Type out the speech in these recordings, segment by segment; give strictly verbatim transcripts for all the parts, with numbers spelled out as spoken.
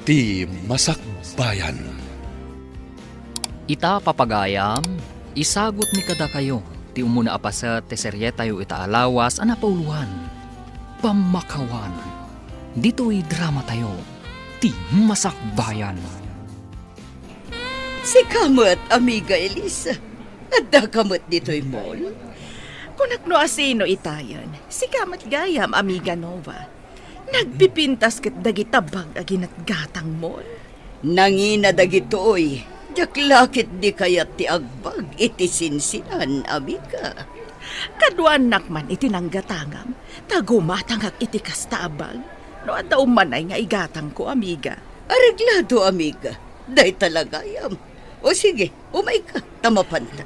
Ti Masakbayan. Ita, papagayam, isagutmi kadakayo ti umuna a paset ti serietayo ita a lawas a napauloan, Pammakawan. Ditoy dramatayo, Ti Masakbayan. Sika met, Amiga Elisa. Addaka met ditoy mall? Kunak no asino itayen. Sika met gayam, Amiga Nova. Nagpipintas ket dagita bag a ginatgatangmon. Nangina dagitoy, diak la ketdi kayat ti agbag iti sinsinan, amiga. Kaduaannak man iti nanggatangam, ta gumatangak iti kasta a bag. No adda ummanay nga igatangko, amiga. Areglado, amiga. Dayta la gayam. O sige, umayka, ta mapanta.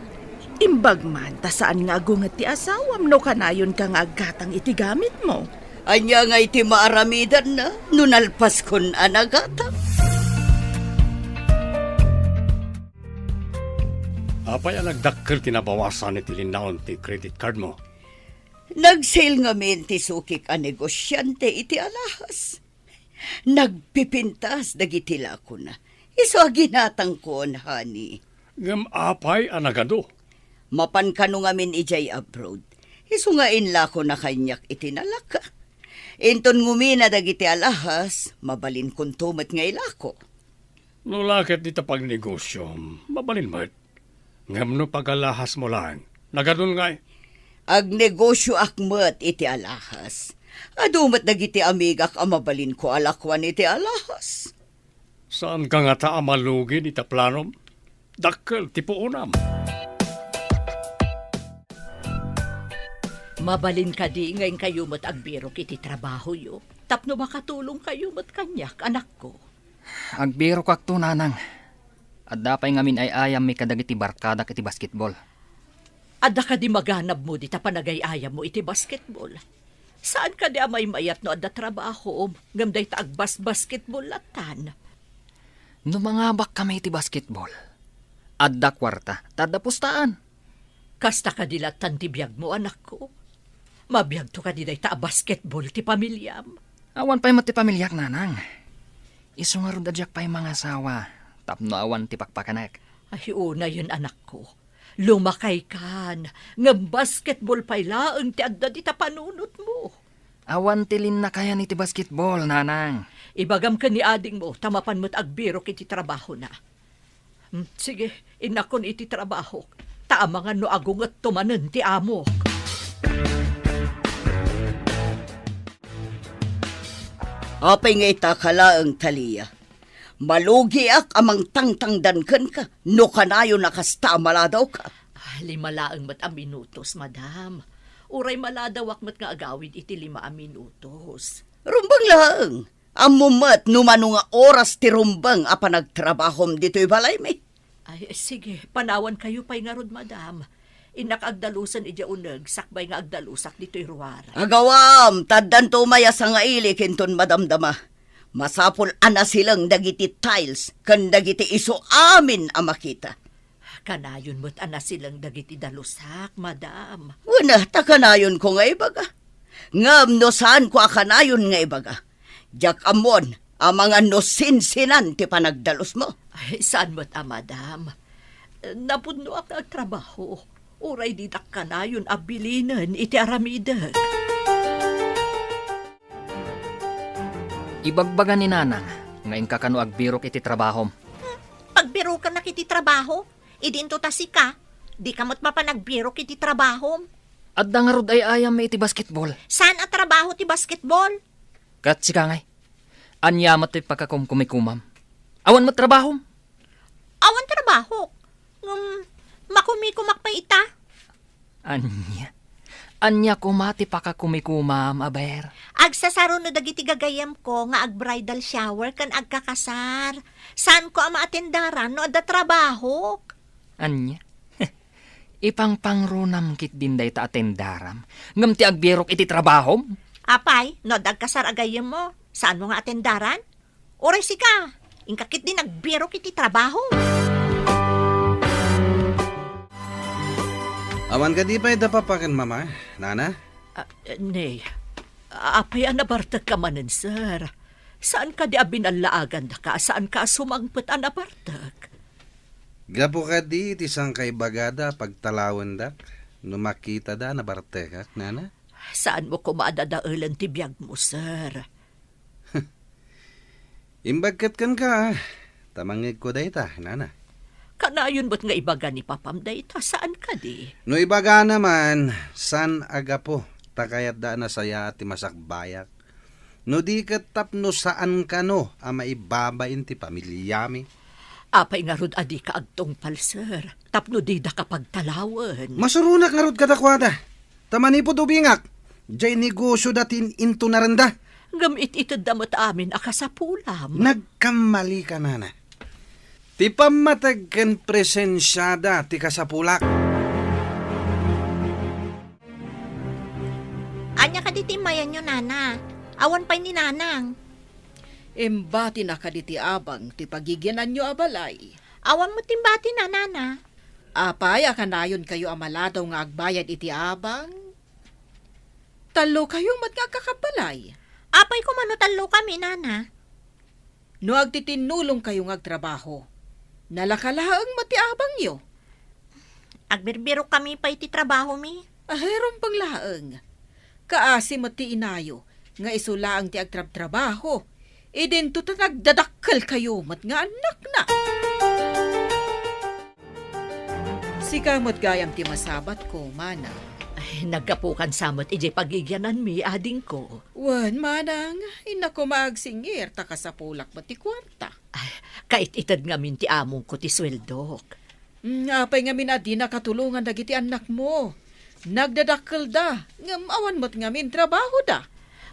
Imbag man ta saan nga agunget ti asawam no kanayonka nga aggatang iti gamitmo. Ania ngay ti maaramidanna no nalpaskon a nagatang? Apay a nagdakkel ti nabawasan iti linnaon ti credit cardmo? Nag-sale ngamin ti sukik a negosiante iti alahas. Nagpipintas dagiti lakona. Isu a ginatangkon, honey. Ngem apay a nagadu? Mapan kano ngamin idiay abroad. Isu nga inlakona kaniak iti nalaka. Inton ngumina dagiti alahas, mabalinkonto met nga ilako. No la ket dita pagnegosiom, mabalin met. Ngem no pagalahasmo laeng, nagadun ngay? Agnegosioak met iti alahas. Adu met dagiti amigak a mabalinko a lakuan iti alahas. Saanka ngata a malugi ita planom? Dakkel ti puonam. Mabalin kadi nga inkayo met agbirok iti trabahoyo, tapno makatulongkayo met kaniak, anakko? Agbirokakto, nanang. Adda pay ngamin ay-ayammi kadagiti barkadak iti basketball. Adda kadi maganabmo dita panagay-ayammo iti basketball? Saan kadi a maymayat no adda trabahom, ngem dayta agbasbasketball lattan? No mangabakkami iti basketball, adda kuarta, ta adda pustaan. Kasta kadi lattan ti biagmo, anakko? Mabiagto kadi dayta a basketball ti pamiliam? Awan pay met ti pamiliak, nanang. Isu ngarud a diak pay mangasawa tapno awan ti pakpakanek. Ay, unayen, anakko. Lumakaykan, ngem basketball pay laeng ti adda dita panunotmo. Awan ti linnakayan iti basketball, nanang. Ibagam ken ni adingmo ta mapan met agbirok iti trabahona. Hmm, sige, innakon iti trabahok, ta amangan no agungetto manen ti amok. Apay nga itaka laeng, Talia? Malugiak a mangtangtangdan kenka no kanayon a kasta a maladawka. Ah, lima laeng met a minutos, madam. Uray maladawak met nga agawid iti lima a minutos. Rumbeng laeng. Ammom met no mano nga oras ti rumbeng a panagtrabahom ditoy balaymi. Ay, sige, panawankayo pay ngarud, madam. Innak agdalusen idiay uneg sakbay nga agdalusak ditoy ruar. Agawam, ta addanto umay a sangailik inton madamdama. Masapul a nasileng dagiti tiles ken dagiti isu amin a makita. Kanayon met a nasileng dagiti dalusak, madam. Wen, ta kanayonko nga ibaga. Ngem no saanko a kanayon nga ibaga, diak ammon amangan no sinsinan ti panagdalusmo. Ay, saan met a, madam. Napudnoak nga agtrabaho. Uray ditak kanayon a bilinen iti aramidek. Ibagbaga ni nanang nga inka kano agbirok iti trabahom. Pagbirokanak iti trabaho? Idinto ta sika, dika met mapan agbirok iti trabahom. Adda ngarud ay-ayammi iti basketball. Saan a trabaho ti basketball? Ket sika ngay, ania met ti pakakumkumikumam? Awan met trabahom? Awan trabahok. Ngem, makumikumak pay ita. Ania? Ania koma ti pakakumikumam, aber? Agsasaro no dagiti gagayyemko nga ag-bridal shower ken agkakasar. Saanko a maatendaran no adda trabahok. Ania? Ipangpangrunam ketdin dayta atendaram, ngem ti agbirok iti trabahom? Apay, no adda agkasar a gayyemmo, saanmo nga atendaran? Uray sika, inka ketdi nagbirok iti trabaho. Awan kadi pay da papa ken mama, nana? Ah, ne, apay a nabartekka manen, sir? Saan kadi a binallaagandaka a saanka a sumangpet a nabartek? Gapu kadi iti sangkaibagada a pagtalawendak, no makitada a nabartekak, nana? Saanmo koma a dadaelen ti biagmo, sir. Imbag ket kenka, ta mangngegko dayta, nana. Kanayon met nga ibaga ni papam dayta, saan kadi? No ibagana man, saan a gapu ta kayatda a nasayaat ti masakbayak. No di ket tapno saan kano a maibabain ti pamiliami. Apay ngarud a dika agtungpal, sir, tapno didaka pagtalawen? Masuronak ngarud kadakuada, ta manipud ubingak, diay negosioda ti in-, intunarenda. Ngem it-itedda met amin a kasapulam. Nagkammalika, nana. Ti pammateg ken presensiada ti kasapulak. Ania kadi ti immayanyo, nana? Awan pay ni nanang. Imbatina kadi ti abang ti pagigiananyo a balay? Awan met imbatina, nana. Apay a kanayonkayo a maladaw nga agbayad iti abang? Tallokayo met nga agkakabbalay. Apay koma no tallokami, nana? No agtitinnulongkayo nga agtrabaho, nalaka laeng met ti abangyo. Agbirbirokkami pay ti trabahomi. Ay, rumbeng laeng. Kaasi met ti inayo nga isu laeng ti agtrabtrabaho, idinto ta nagdadakkelkayo met nga annakna. Sika met gayam ti masabatko, manang. Ay, naggapukan sa met idiay pagigiananmi, adingko. Wen, manang, innak koma agsingir ta kasapulak met ti kuarta. Ay, kait-ited ngamin ti amongko ti sueldok. Mm, apay ngamin a dina katulongan dagiti annakmo? Nagdadakkelda, ngem awan met ngamin trabahoda.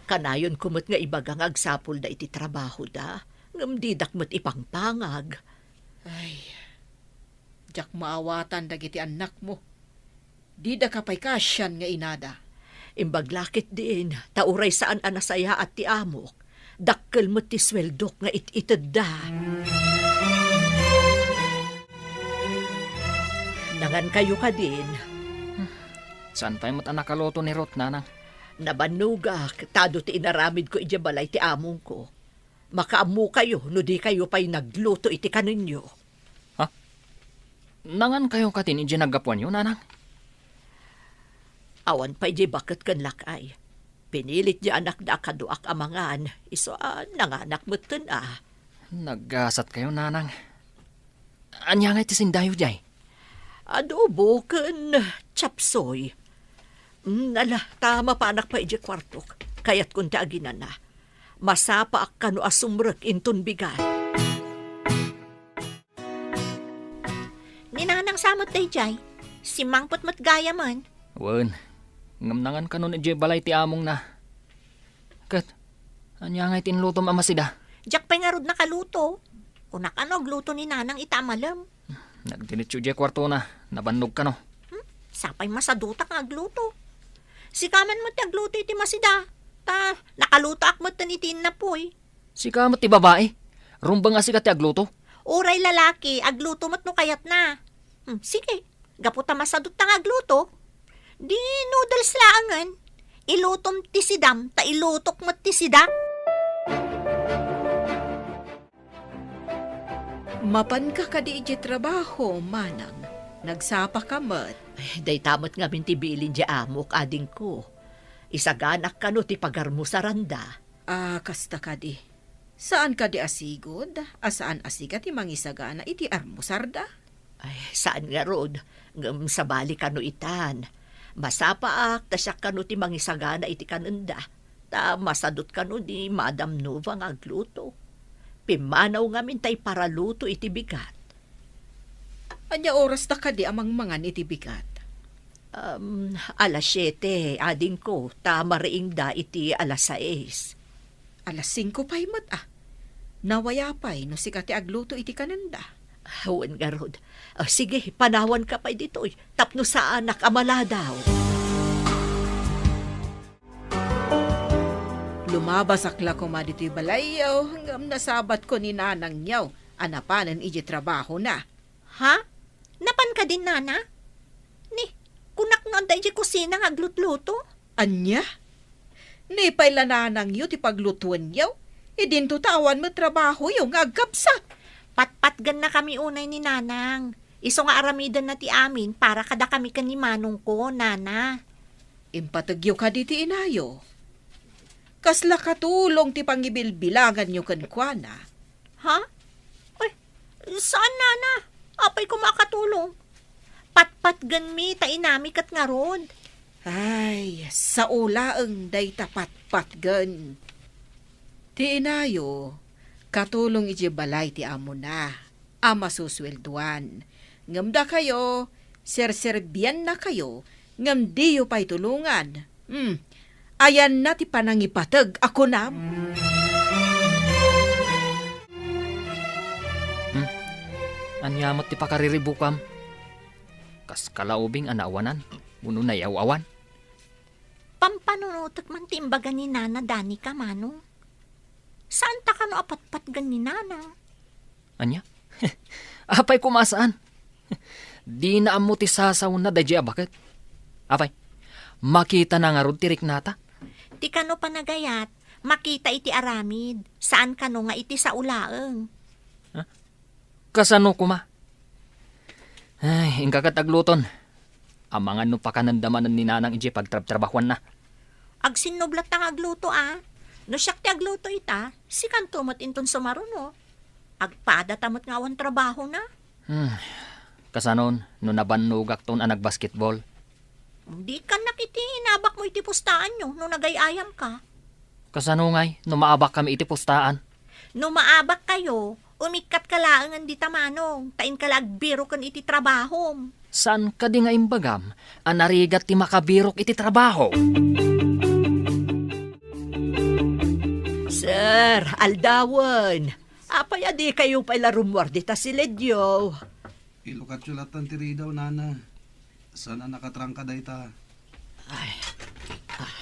Kanayonko met nga ibaga nga agsapulda iti trabahoda, ngem didak met ipangpangag. Ay, diak maawatan dagiti annakmo. Didaka pay kaasian nga inada. Imbag la ketdin, ta uray saan a nasayaat ti amok, dakkel met ti sueldok nga it-itedda. Nangankayo kadin. Saan pay met a nakaluto ni Ruth, nanang? Nabannogak, ta adu ti inaramidko idiay balay ti amongko. Makaammokayo no dikayo pay nagluto iti kanenyo. Ha? Nangankayo katin idiay naggapuanyo, nanang? Awan pay diay baket ken lakay. Pinilit diay anakda a kaduak a mangan, isu a nanganak metten a. Naggasatkayo, nanang. Ania ngay ti sindayo diay? Adobo ken chapsoy. Mm, ala, ta mapanak pay idiay kuartok. Kayatkon ti aginana. Masapaak kano a sumrek inton bigat. Ni nanang sa met daydiay, simmangpet met gayamen. Wen, ngem nangan kano idiay balay ti amongna. Ket, ania ngay ti inlutom a masida? Diak pay ngarud nakaluto. Kunak a no agluto ni nanang ita a malem. Nagdiretso idiay kuartona, nabannog kano. Hmm? Sapay masadutak nga agluto. Sika man met ti agluto iti masida. Ta, nakalutoak metten iti innapoy. Sika met ti babai. Rumbeng a sika ti agluto. Uray lalaki, agluto met no kayatna. Hmm, sige, gapu ta masadutta nga agluto, di noodles laengen. Ilutom ti sidam, ta ilutok met ti sida. Mapanka kadi idiay trabaho, manang? Nagsapaka met? Ay, dayta met ngamin ti bilin diay amok, adingko. Isaganak kano ti pagarmusaranda. Ah, kasta kadi. Saan kadi a sigud a saan a sika ti mangisagana iti armusarda? Ay, saan ngarud, ngem sabali kano itan. Masapaak ta siak kano ti mangisagana iti kanenda, ta masadut kano ni Madam Nova nga agluto. Pimmanaw ngamin ta iparaluto iti bigat. Ania oras ta kadi a mangmangan iti bigat? Um, alas siete, adingko, ta mariingda iti alas sais. Alas singko pay met, a. Nawaya pay no sika ti agluto iti kanenda. Wen ngarud. Ah, sige, panawanka pay ditoy, tapno saanak a maladaw. Lumabasak la koma ditoy balayyo, ngem nasabatko ni nanangyo a napanen idiay trabahona. Ha? Napan kadin, nana? Ni, kunak no adda idiay kusina nga aglutluto? Ania? Ni pay la nanangyo ti paglutuenyo? Idinto ta awan met trabahoyo nga agkabsat. Patpatgennakami unay ni Nanang. Isu nga aramidenna ti amin para kadakami ken ni Manongko, Nana. Impategyo kadi ti inayo. Kasla katulong ti pangibilbilanganyo kenkuana. Ha? Ay, saan, Nana? Apay koma a katulong? Patpatgenmi ta inami ket ngarud. Ay, sao laeng dayta patpatgen. Ti inayo, katulong idiay balay ti amona a masusueldoan. Ngem dakayo, serserbiannakayo, ngem diyo pay tulongan. Hmm. Ayanna ti panangipateg a kunam? Hmm. Ania met ti pakariribukam? Kas kalaubing a naawanan, wenno nayaw-awan? Pampanunotek man ti imbaga ni Nana Danica, Manong. Saanta kano a patpatgen ni Nana? Ania? Apay koma a saan? Dina ammo ti sasaona daydiay a baket. Apay, makitana ngarud ti riknata? Ti kano panagayat, makita iti aramid, saan kano nga iti sao laeng. Ha? Kasano koma? Ay, inka ket agluton. Amangan no pakanenda manen ni Nanang idiay pagtrabtrabahuanna. Agsinnublatta nga agluto a. No siak ti agluto ita, sikanto met inton sumaruno. Agpadata met nga awan trabahona. Hmm. Kasanon, no nabannogakton a nagbasketball? Dikannak iti inabakmo iti pustaanyo no nagay-ayamka. Kasano ngay no maabakkami iti pustaan? No maabakkayo, umikkatka laengen dita, Manong, ta inka la agbiroken iti trabahom. Saan kadi nga imbagam a narigat ti makabirok iti trabaho? Sir, aldawen. Apay a dikayo pay la rummuar dita siledyo? Ilukatyo lattan ti ridaw, Nana. Saan a nakatrangka dayta. Ay. Ah.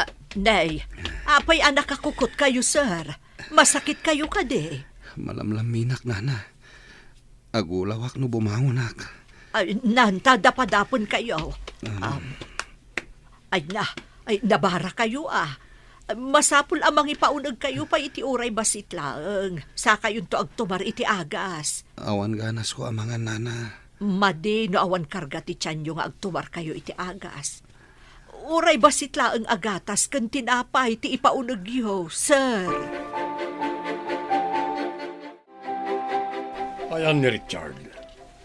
Ah, nay, apay a nakakukot kayo, sir? Masakit kayo kadi? Malamlaminak, Nana. Agulawak no bumangonak. Ay, nanta, dapadapen kayo. Um. Ah, Ay na, ay, nabara kayo, ah. Masapul a mangipauneg kayo pay iti uray bassit laeng. Sakayonto agtumar iti agas. Awan ganasko a mangan, Nana. Madi no awan karga ti tianyo nga agtumar kayo iti agas. Uray bassit laeng a gatas ken tinapay ti ipaunegyo, sir. Ayan ni Richard.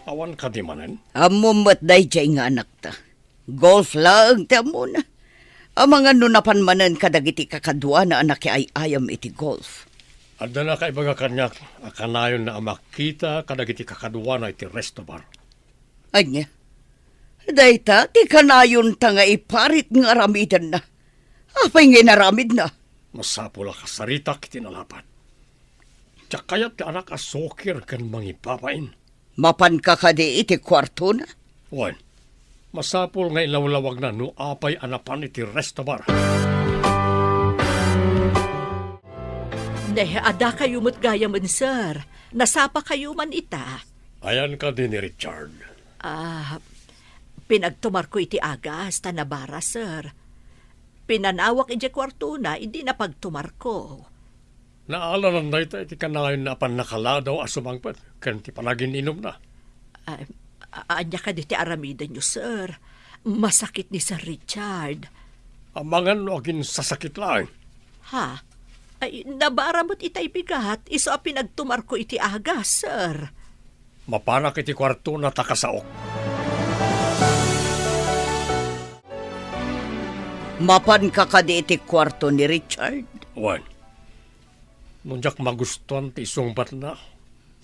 Awan kadi manen? Ammom met daydiay nga anakta. Golf laeng ti ammona. Amangan no napan manen kadagiti kakaduana a nakiay-ayam iti golf. Adda nakaibaga kaniak a kanayonna a makita kadagiti kakaduana iti resto bar. Ania? Dayta ti kanayonta nga iparit nga aramidenna. Apay nga inaramidna? Masapul a kasaritak iti nalapad. Diak kayat ti anak a sukir ken mangibabain. Mapanka kadi iti kuartona? Wen, masapul nga ilawlawagna no apay a napan iti resto bar. Ne, adda kayo met gayamen, sir. Nasapa kayo man ita. Ayan kadi ni Richard? Ah, pinagtumarko iti agas ta nabara, sir. Pinanawak idiay kuartona idi napagtumarko. Naalanan dayta iti kanayonna a pannakaladaw a sumangpet ken ti panagin-inumna. Ah, a-, ania kadi ti aramidenyo, sir? Masakit ni Sir Richard. Amangan no aginsasakit laeng. Ha? Ay, nabara met itay bigat, isu a pinagtumarko iti agas, sir. Mapanak iti kuartona ta kasaok. Mapanka kadi iti kuarto ni Richard? Wen, no diak magustuan ti isungbatna,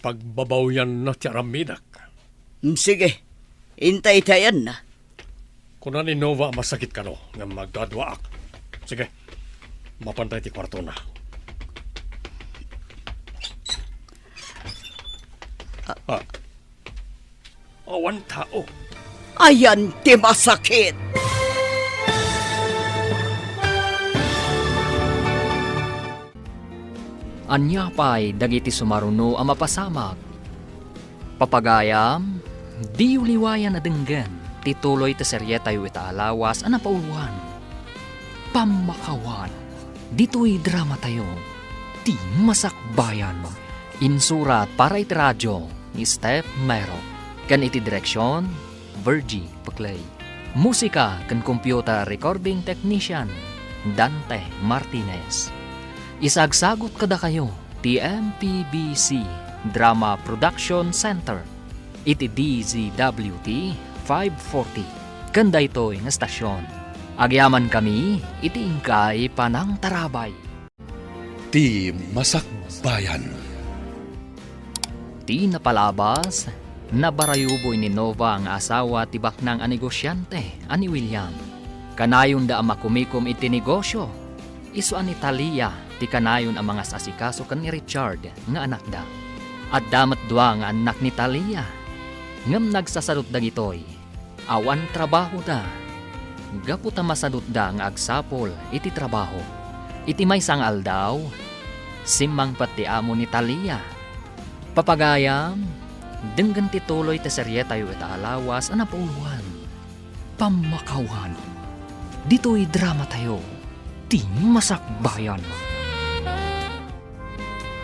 pagbabawyanna ti aramidek. Mm, sige, intaytayanna. Kuna ni Nova a masakit kano, ngem magduaduaak. Sige, mapantay ti kuartona. Ah. Awan tao. Ayan ti masakit! Ania pay dagiti sumaruno a mapasamak? Papagayam, diyo liwayan a denggen ti tuloy ti serietayo ita a lawas a napauloan, Pammakawan. Ditoy dramatayo, Ti Masakbayan. Insurat para iti radio ni Steph Mero. Ken iti direksion, Virgie Peclay. Musika ken computer recording technician, Dante Martinez. Isagsagut kadakayo ti M P B C Drama Production Center iti D Z W T five forty. Ken daytoy nga estasion, agyamankami iti inkay panangtarabay. Ti Masakbayan. Ti napalabas, nabarayuboy ni Nova nga asawa ti baknang a negosiante a ni William. Kanayonda a makumikom iti negosio. Isu a ni Talia ti kanayon a mangas-asikaso ken ni Richard nga anakda. Adda met dua nga annak ni Talia, ngem nagsasadut dagitoy. Awan trabahoda. Gapu ta masadutda nga agsapul iti trabaho. Iti maysa nga aldaw, simmangpet ti amo ni Talia. Papagayam, denggen ti tuloy ti serietayo ita a lawas a napuloan. Pammakawan. Ditoy dramatayo, Ti Masakbayan.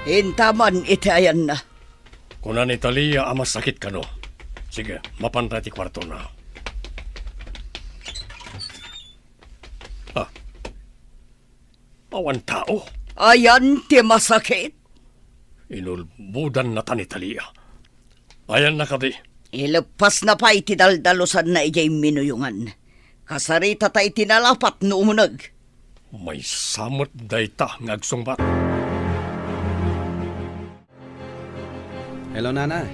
Intaman iti ayanna. Kuna ni Talia a masakit kano. Sige, mapanta ti kuartona. Ah, awan tao. Ayan ti masakit. Inulbodan na ta ni Talia. Ayanna kadi. Ileppasna pay ti daldalusanna idiay minuyongan. Kasarita ta iti nalapat no umuneg. Maysa met dayta nga agsungbat. Hello, Nana.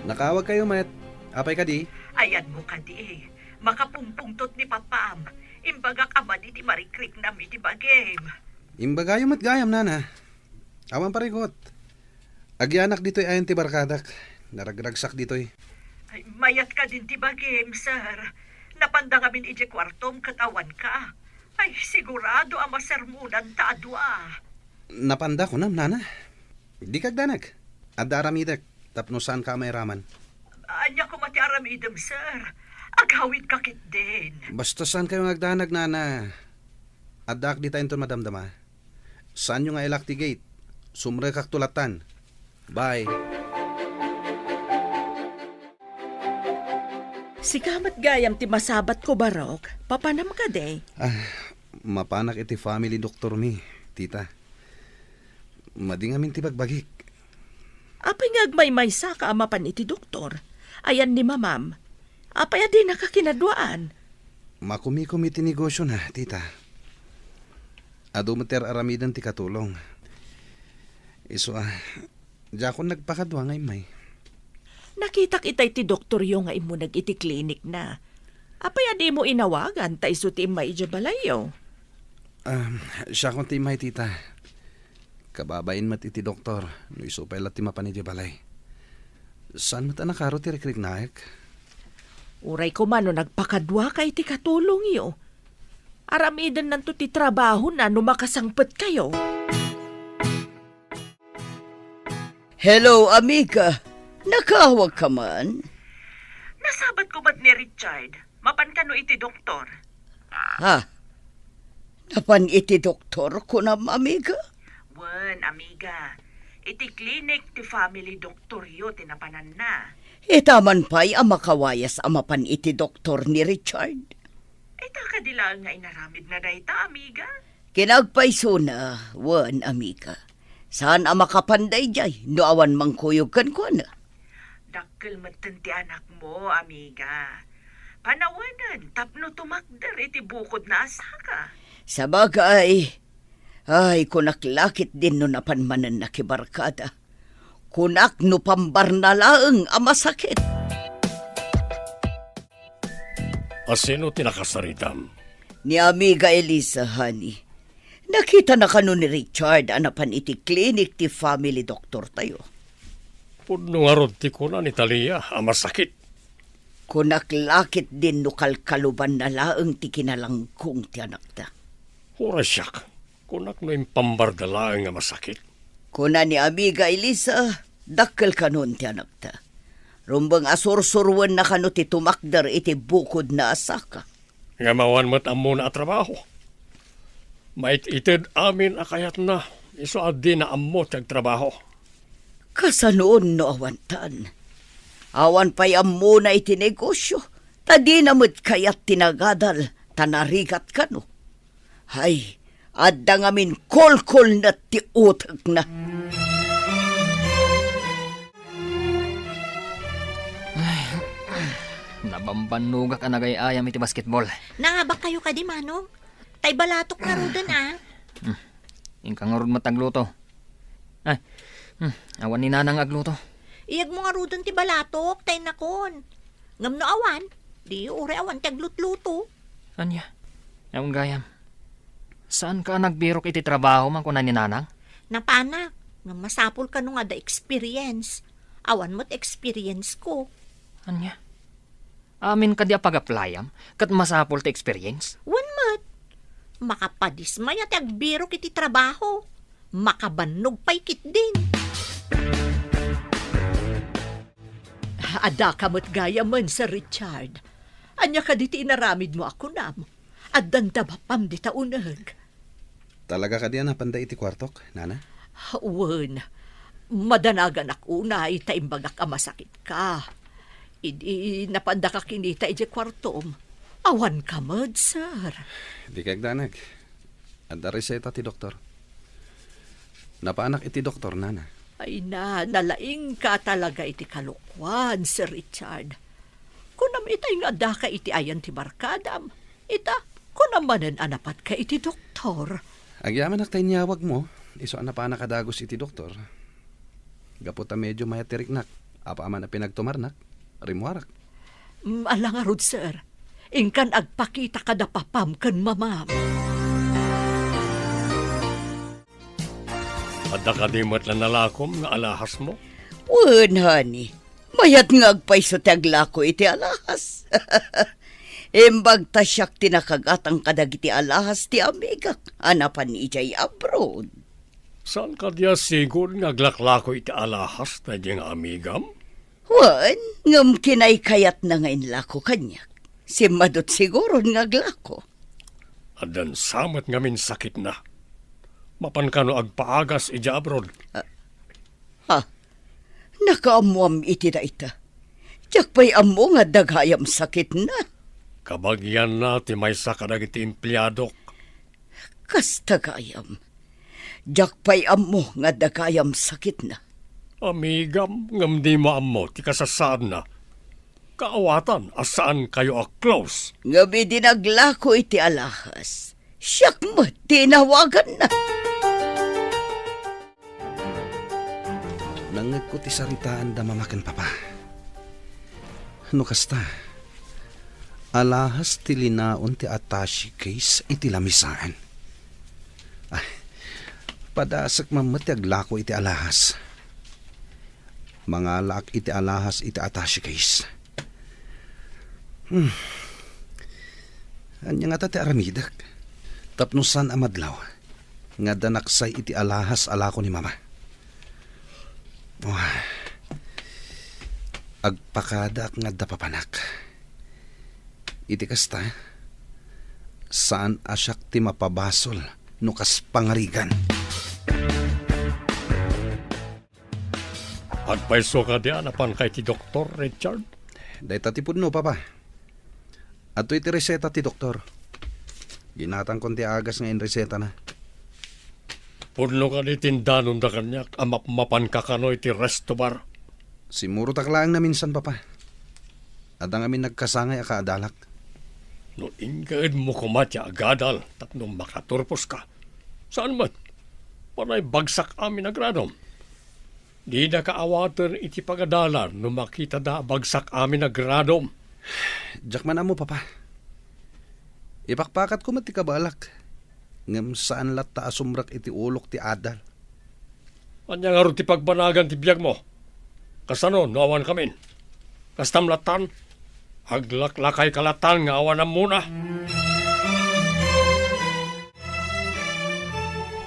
Nakaawag kayo met. Apay kadi? Ayanmo kadi. Makapungpungtot ni Papam. Imbagak a madi ti marikriknam iti bagim. Imbagayo met gayam, Nana. Awan parikot. Agyanak ditoy ayan ti barkadak. Naragragsak ditoy. Ay, mayat kadin ti bagim, sir. Napanda ngamin idiay kuartom ket awan ka. Ay, sigurado a masermonan ta a dua. Napanda kunam, Nana. Dika agdanag. Adda aramidek tapno saan ka a mairaman. Ania koma ti aramidem, sir? Agawid ka ketdin. Basta saan kayo nga agdanag, Nana. Addaak dita inton madamdama. Saanyo nga ilak ti gate. Sumrekakto lattan. Bye. Sika met gayam ti masabatko, Barok. Papanam kadi? Ah, mapanak iti family doctor mi, tita. Madi ngamin ti bagbagik. Apay nga agmaymaysa ka a mapan iti doktor? Ayan ni mamam. Apay a dinaka kinaduaan? Makumikom iti negosyo na, tita. Adu met ti ar-aramiden ti katulong. Isu a, diakon nagpakadua nga immay. Nakitak itay ti doktoryo nga immuneg iti klinik na. Apay a dimo inawagan ta isu ti immay idiay balayyo? Um, siakon ti immay, tita. Kababain met iti doktor no isu pay la ti mapan idiay balay. Saan met a nakaro ti rikriknaek? Uray koma no nagpakaduaka iti katulongyo. Aramidennanto ti trabahona no makasangpetkayo. Hello, amiga. Nakaawag ka man? Nasabat ko met ni Richard. Mapan kano iti doktor? Ha? Napan iti doktor, kunam, amiga? Wen, amiga. Iti klinik ti family doktoryo ti napananna. Ita man pay a makawayas a mapan iti doktor ni Richard. Ita kadi laeng nga inaramidna dayta, amiga? Kinagpaysona, wen, amiga. Saan a makapan daydiay no awan mangkuyog kenkuana? Dakkel metten ti anakmo, amiga. Panawanen tapno tumakder iti bukodna a saka. Sabagay, ay, kunak la ketdin no napan manen nakibarkada. Kunak no pambarna laeng a masakit. A sino ti nakasaritam? Ni Amiga Elisa, honey. Nakitana kano ni Richard a napan iti klinik ti family doktortayo. Pudno ngarud ti kuna ni Talia a masakit. Kunak la ketdin no kalkalubanna laeng ti kinalangkong ti anakta. Uray siak, kunak no impambarda laeng a masakit. Kuna ni Amiga Elisa, dakkel kanon ti anakta. Rumbeng a sursuruenna kano ti tumakder iti bukodna a saka. Ngem awan met ammona a trabaho. Mait-ited amin a kayatna, isu a dina ammo ti agtrabaho. Kasanoon no awantan? Awan pay ammona iti negosyo, ta dina met kayat ti nagadal, ta narigat kano. Hay, adda ngamin kolkolna ti utekna. Nabambannogak a nagay-ayam iti basketball. Nangabak kayo kadi, Manong? Tay balatok ngaruden, a. Hmm. Inka ngarud met agluto. Ay, hmm, awan ni Nanang agluto. Iyag mo ngaruden ti balatok, tay nakon. Ngem no awan, di uray awan ti aglutluto. Ania? Awan gayam. Saanka a nagbirok iti trabaho, man kuna ni Nanang? Napanak, ngem masapul kano nga adda experience. Awan met experience ko. Ania? Amin kadi a pag-applyam, ket masapul ti experience? Wen met. Makapadismaya ti agbirok iti trabaho. Makabannog pay ketdin. Adda ka met gayamen, Sir Richard. Ania kadi ti inaramidmo a kunam? Addan da bapam dita uneg. Talaga kadi a napanda iti kuartok, Nana? Wen, madanaganak unay ta imbagak a masakitka. Idi napandaka kinita idiay kuartom, awanka met, sir. Di kagdanag. Adda reseta ti doktor. Napanak iti doktor, Nana. Ay na, nalaingka talaga iti kalokuan, Sir Richard. Kunam itay nga addaka iti ayan ti barkadam. Ita, kunam manen a napadka iti doktor. Agyamanak ta inyawagmo, isu a napanak a dagus iti doktor. Gapu ta medio mayat ti riknak, apaman a pinagtumarnak, rimmuarak. Mm, ala ngarud, sir. Inkan agpakita kada papam ken mamam. Adda kadi met la nalakom nga alahasmo? Wen, honey. Mayat nga agpayso ti aglako iti alahas. Imbag ta siak ti nakagatang kadagiti alahas ti amigak a napan idiay abroad. Saan kadi a sigud nga aglaklako iti alahas daydi nga amigam? Wen, ngem kinaykayatna nga inlako kaniak. Simmadut siguron nga aglako. Addan sa met ngamin sakitna. Mapan kano agpaagas idiay abroad? Ah, ha? Nakaammoam iti dayta. Diak pay ammo nga adda gayam sakitna. Kabagianna ti maysa kadagiti empleadok. Kasta gayam. Diak pay ammo nga adda gayam sakitna. Amigam, ngem dimo ammo ti kasasaadna. Kaawatan a saan kayo a close. Ngem idi naglako iti alahas, siak met ti inawaganna. Nangngegko ti saritaan da mama ken papa. No kasta, alahas ti linaon ti attaché case iti lamisaan. Ay, padasek man met ti aglako iti alahas. Mangalaak iti alahas iti attaché case. Hmm. Ania ngata ti aramidek? Tapno saan a madlaw nga adda naksay iti alahas a lako ni mama. Oh. Agpakadaak nga adda papanak. Iti kasta, saan a siak ti mapabasol no kas pangarigan. Agpayso kadi a napanka iti doktor, Richard? Dayta ti pudno, Papa. Adtoy ti reseta ti doktor. Ginatangkon ti agas nga inresetana. Pudno kadi ti indanonda kaniak a mapmapanka kano iti resto bar? Simmurotak laeng naminsan, Papa. Adda ngamin nagkasangay a kaadalak. No inkaedmo koma ti agadal tapno makaturposka, saan met? Panay bagsak amin a gradom. Didaka awaten iti pagadalan no makitada a bagsak amin a gradom. Diak man ammo, Papa. Ipakpakatko met ti kabaelak, ngem saan latta a sumrek iti ulok ti adal. Ania ngarud ti pagbanagan ti biagmo? Kasano no awankamin? Kastam lattan? Aglaklakayka lattan nga awan ammona?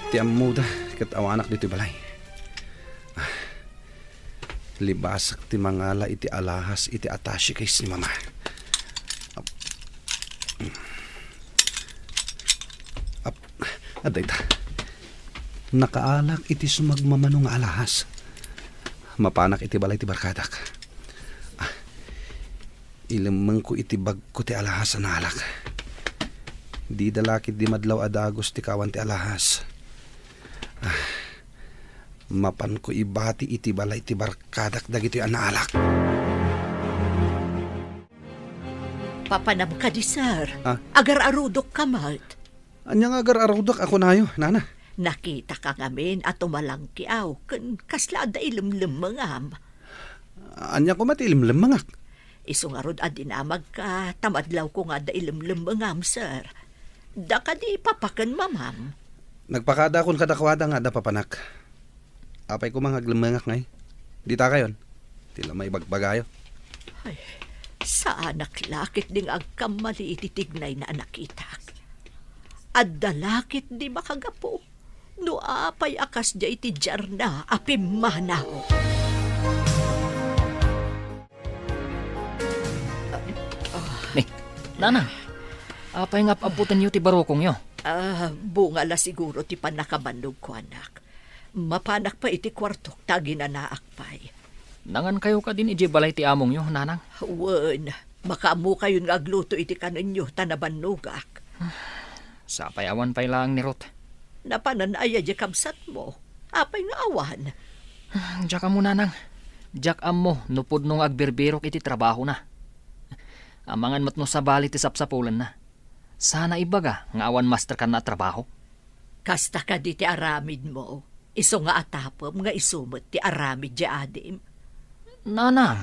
Ti ammoda ket awanak ditoy balay. Ah, libasak ti mangala iti alahas iti attaché case ni Mama. Ap-, ap-, Adda ita. Nakaalak iti sumagmamano nga alahas. Mapanak iti balay ti barkadak. Ah, ilemmengko iti bagko ti alahas a naalak. Dida la ketdi madlaw a dagus ti kawan ti alahas. Ah, mapanko ibati iti balay ti barkadak dagitoy a naalak. Papanam kadi, sir? Ah? Agar-arudok ka met. Ania nga agar-arudok a kunayo, nana? Nakitaka ngamin a tumalangkiaw ken kasla adda ilemlemmengam. Ania koma ti ilemlemmengak? Isu ngarud a dinamagka ta madlawko nga adda ilemlemmengam, sir. Da kadi papa ken mamam? Nagpakadakon kadakuada nga adda papanak. Apay koma nga aglemmengak ngay? Dita kayon. Ti la maibagbagayo. Ay, saanak la ketdi nga agkammali iti tignayna a nakitak. Adda la ketdi makagapu no apay a kasdiay ti diarna a pimmanaw. Ni, Nanang, apay nga ap-aputenyo ti barukongyo? Ah, bunga la siguro ti pannakabannogko, anak. Mapanak pay iti kuartok ta aginanaak pay. Nangankayo kadin idiay balay ti amongyo, Nanang? Wen, makaammokayon nga agluto iti kanenyo ta nabannogak. Sapay awan pay laeng ni Ruth. Napanan aya diay kabsatmo? Apay nga awan? Diak ammo, Nanang. Diak ammo no pudno nga agbirbirok iti trabahona. Amangan met no sabali ti sapsapulenna. Sana ibaga nga awan master kanna a trabaho. Kasta kadi ti aramidmo, isu nga atapem nga isu met ti aramid diay adim? Nanang!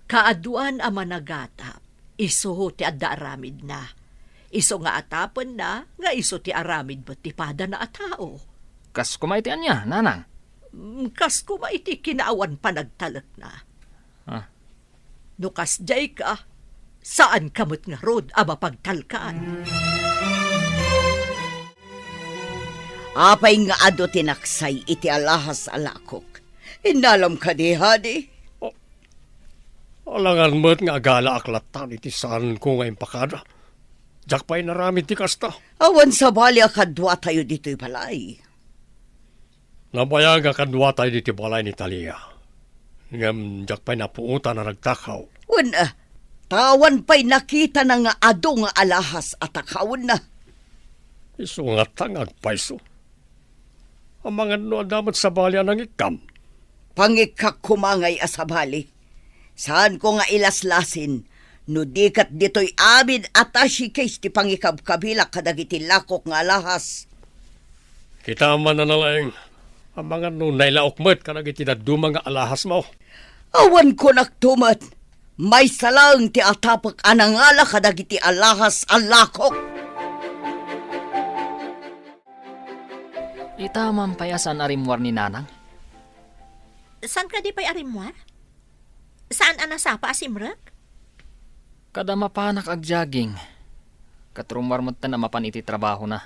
Kaaduan a managatap, isu ti adda aramidna. Isu nga atapenna nga isu ti aramid met ti padana a tao. Kas koma iti ania, Nanang? Mm, kas koma iti kinaawan panagtalekna. Ah. No kasdiay ka, saan ka met ngarud a mapagtalkan. Apay nga adu ti naksay iti alahas a lakok? Innalam kadi, Hadi? Oh, alangan met nga agalaak latta iti saanko nga impakada. Diak pay inaramid ti kasta. Awan sabali a kaduatayo ditoy balay. Nabayag a kaduatayo ditoy balay ni Talia. Ngem diak pay napuotan a nagtakaw. Wen, ah, ta awan pay nakitana nga adu nga alahas a takawenna. Isu ngata nga agpayso. Amangan no adda met sabali a nangikkam. Pangikkak koma ngay a sabali. Saanko nga ilaslasin no di ket ditoy amin a tashikis ti pangikabkabilak kadagiti lakok nga alahas. Kita man a nalaing, amangan no nailaok met kadagiti dadduma nga alahasmo. Awan kunakto met, maysa laeng ti atapek a nangala kadagiti alahas a lakok. Ita man pay a saan a rimmuar ni Nanang? Saan kadi pay a rimmuar? Saan a nasapa a simrek? Kada mapanak agjaging, ket rummuar metten a mapan iti trabahona.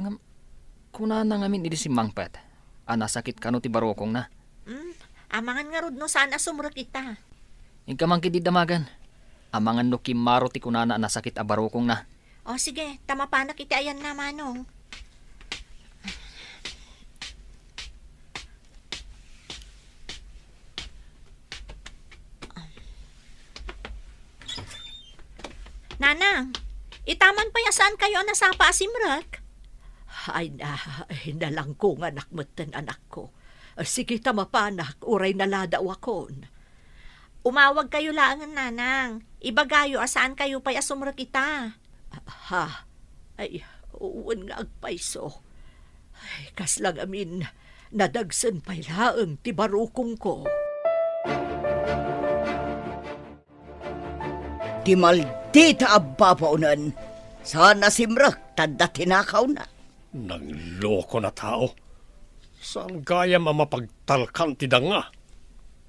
Ngem, kunana ngamin idi simmangpet a nasakit kano ti barukongna. Mm, amangan ngarud no saan a sumrek ita. Inka man ketdi damagen. Amangan no kimmaro ti kunana a nasakit a barukongna. O, sige, ta mapanak iti ayanna, Manong. Nanang, ita man pay a saankayo a nasapa a simrek? Ay na, nalangkonganak metten, anakko. Sige ta mapanak, uray naladawakon. Umawagkayo laengen, Nanang. Ibagayo a saankayo pay a sumrek ita. Ha? Ay, wen nga agpayso. Ay, kasla ngamin, nadagsen pay laeng ti barukongko. Ti maldita a babaonen, saan a simrek ta adda tinakawna. Nangloko na tao. Saan gayam a mapagtalkan ti danga?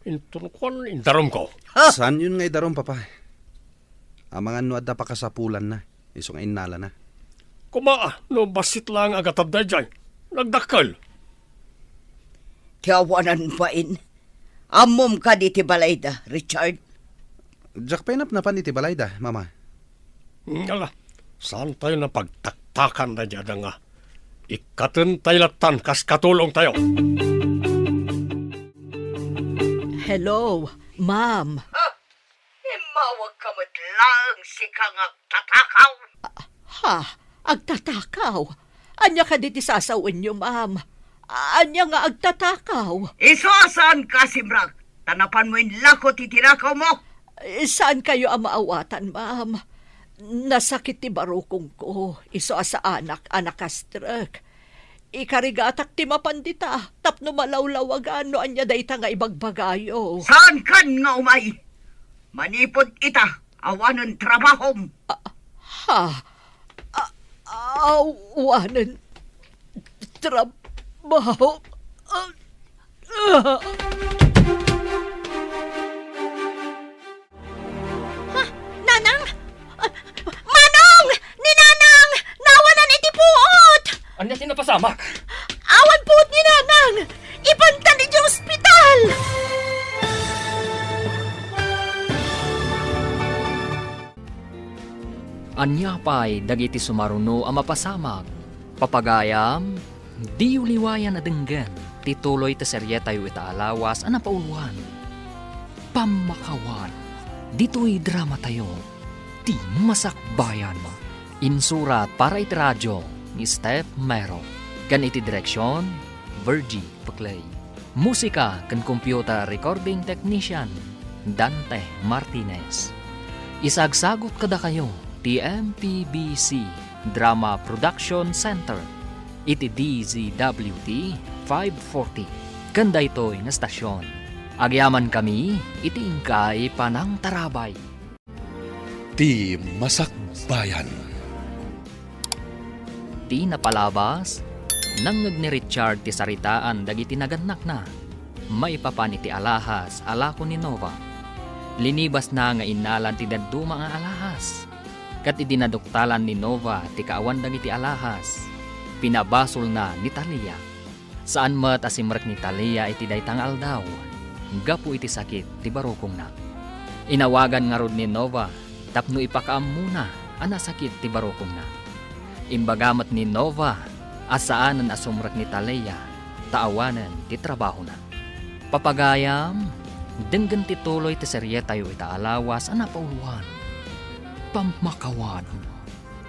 Inton kuan, indarumko. Ha? Saanyon nga idarum, Papa? Amangan no adda pakasapulanna, isu nga innalana. Koma, no bassit laeng a gatad daydiay, nagdakkel. Ti awanan bain. Ammom kadi ti balayda, Richard? Diak pay napnapan iti balayda, Mama. Ngala, saantayo a pagtaktakan daydiay a danga. Ikkatentayo lattan kas katulongtayo. Hello, ma'am. Ha? Immawagka met laeng sika nga agtatakaw? Ha? Agtatakaw? Ania kadi ti sasawenyo, ma'am? Ania nga agtatakaw? Isu a saanka a simrek, ta napanmo inlako ti tinakawmo. Eh, saankayo a maawatan, ma'am. Nasakit ti barukongko, isu a saanak a nakastrek. Ikarigatak ti mapan dita, tapno malawlawagan no ania dayta nga ibagbagayo. Saankan nga umay? Manipud ita, awanen trabahom. Ah, ha? Ah, awanen trabaho? Ah, ah. Ha? Nanang? Ah, Manong! Ni Nanang! Naawanan iti puot! Ania ti napasamak? Awan puot ni Nanang! Ipantan iti ospital! Ania pay dagiti sumaruno a mapasamak? Papagayam, diyo liwayan a denggen ti tuloy ti serietayo ita a lawas a napauluan. Pammakawan, ditoy dramatayo, Ti Masakbayan. Insurat para iti radio ni Steph Mero, ken iti direksion, Virgie Peclay. Musika ken computer recording technician, Dante Martinez. Isagsagut kadakayo ti M P B C Drama Production Center iti D Z W T five forty ken daytoy nga stasyon. Agyamankami iti inkay panangtarabay. Ti Masakbayan. Ti napalabas, nangngeg ni Richard ti saritaan dagiti nagannakna maipapan iti alahas a lako ni Nova. Linibasna nga innalan ti dadduma nga alahas. Ket idi naduktalan ni Nova ti kaawan dagiti alahas, pinabasolna ni Talia. Saan met a simrek ni Talia iti dayta nga aldaw, gapu iti sakit ti barukongna. Inawagan ngarud ni Nova tapno ipakaammona a nasakit ti barukongna. Imbaga met ni Nova a saanen a sumrek ni Talia ta awanen ti trabahona. Papagayam, denggen ti tuloy ti serietayo ita a lawas a napauluan. Pammakawan.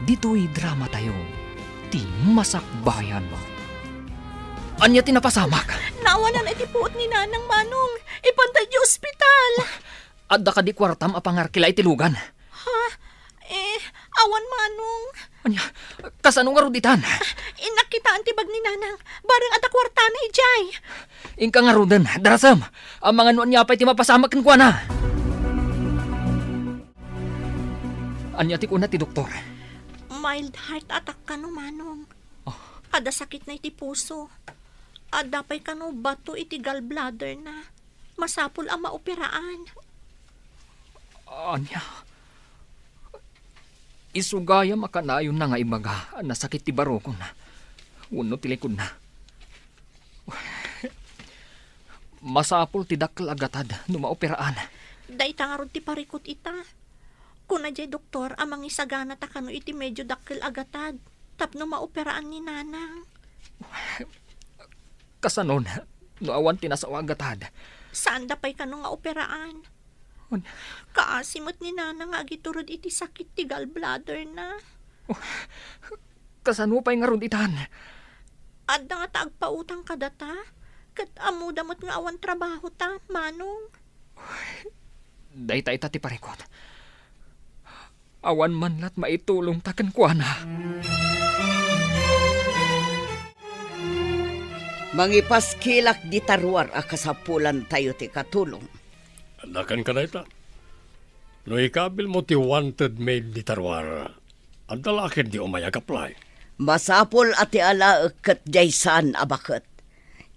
Ditoy dramatayo, Ti Masakbayan. Ania ti napasamak? Naawanan iti puot ni Nanang, Manong. Ipanta iti ospital. Adda kadi kuartam a pangarkila iti lugan? Ha? Eh, awan, Manong. Ania? Kasano ngarud itan? Innak kitaan ti bag ni Nanang. Bareng adda kuartana idiay. Inka ngaruden, darasem. Amangan no ania pay ti mapasamak kenkuana. Ania ti kuna ti doktor? Mild heart attack kano, Manong. Oh. Adda sakitna iti puso. Adda pay kano bato iti gallbladderna. Masapul a maoperaan. Ania? Isu gayam a kanayonna nga ibaga a nasakit ti barukonna wenno ti likudna. Masapul ti dakkel a gatad no maoperaan. Dayta ngarud ti parikut ita. Kuna diay doktor a mangisagana ta kano iti medyo dakkel a gatad tapno maoperaan ni Nanang. Kasanon no awan ti nasao a gatad? Saanda pay kano nga operaan. Kaasi met ni Nanang nga agiturod iti sakit ti gallbladderna. Kasano pay ngarud itan? Adda ngata agpautang kadata, ket ammoda met nga awan trabahota, Manong. Dayta ita ti parikut. Awan man lat maitulongta kenkuana. Mangipaskilak dita ruar a kasapulantayo ti katulong. Adda kenka dayta. No ikabilmo ti wanted maid dita ruar, adda la ketdi umay ag-apply? Masapul a ti alaek ket diay saan a baket.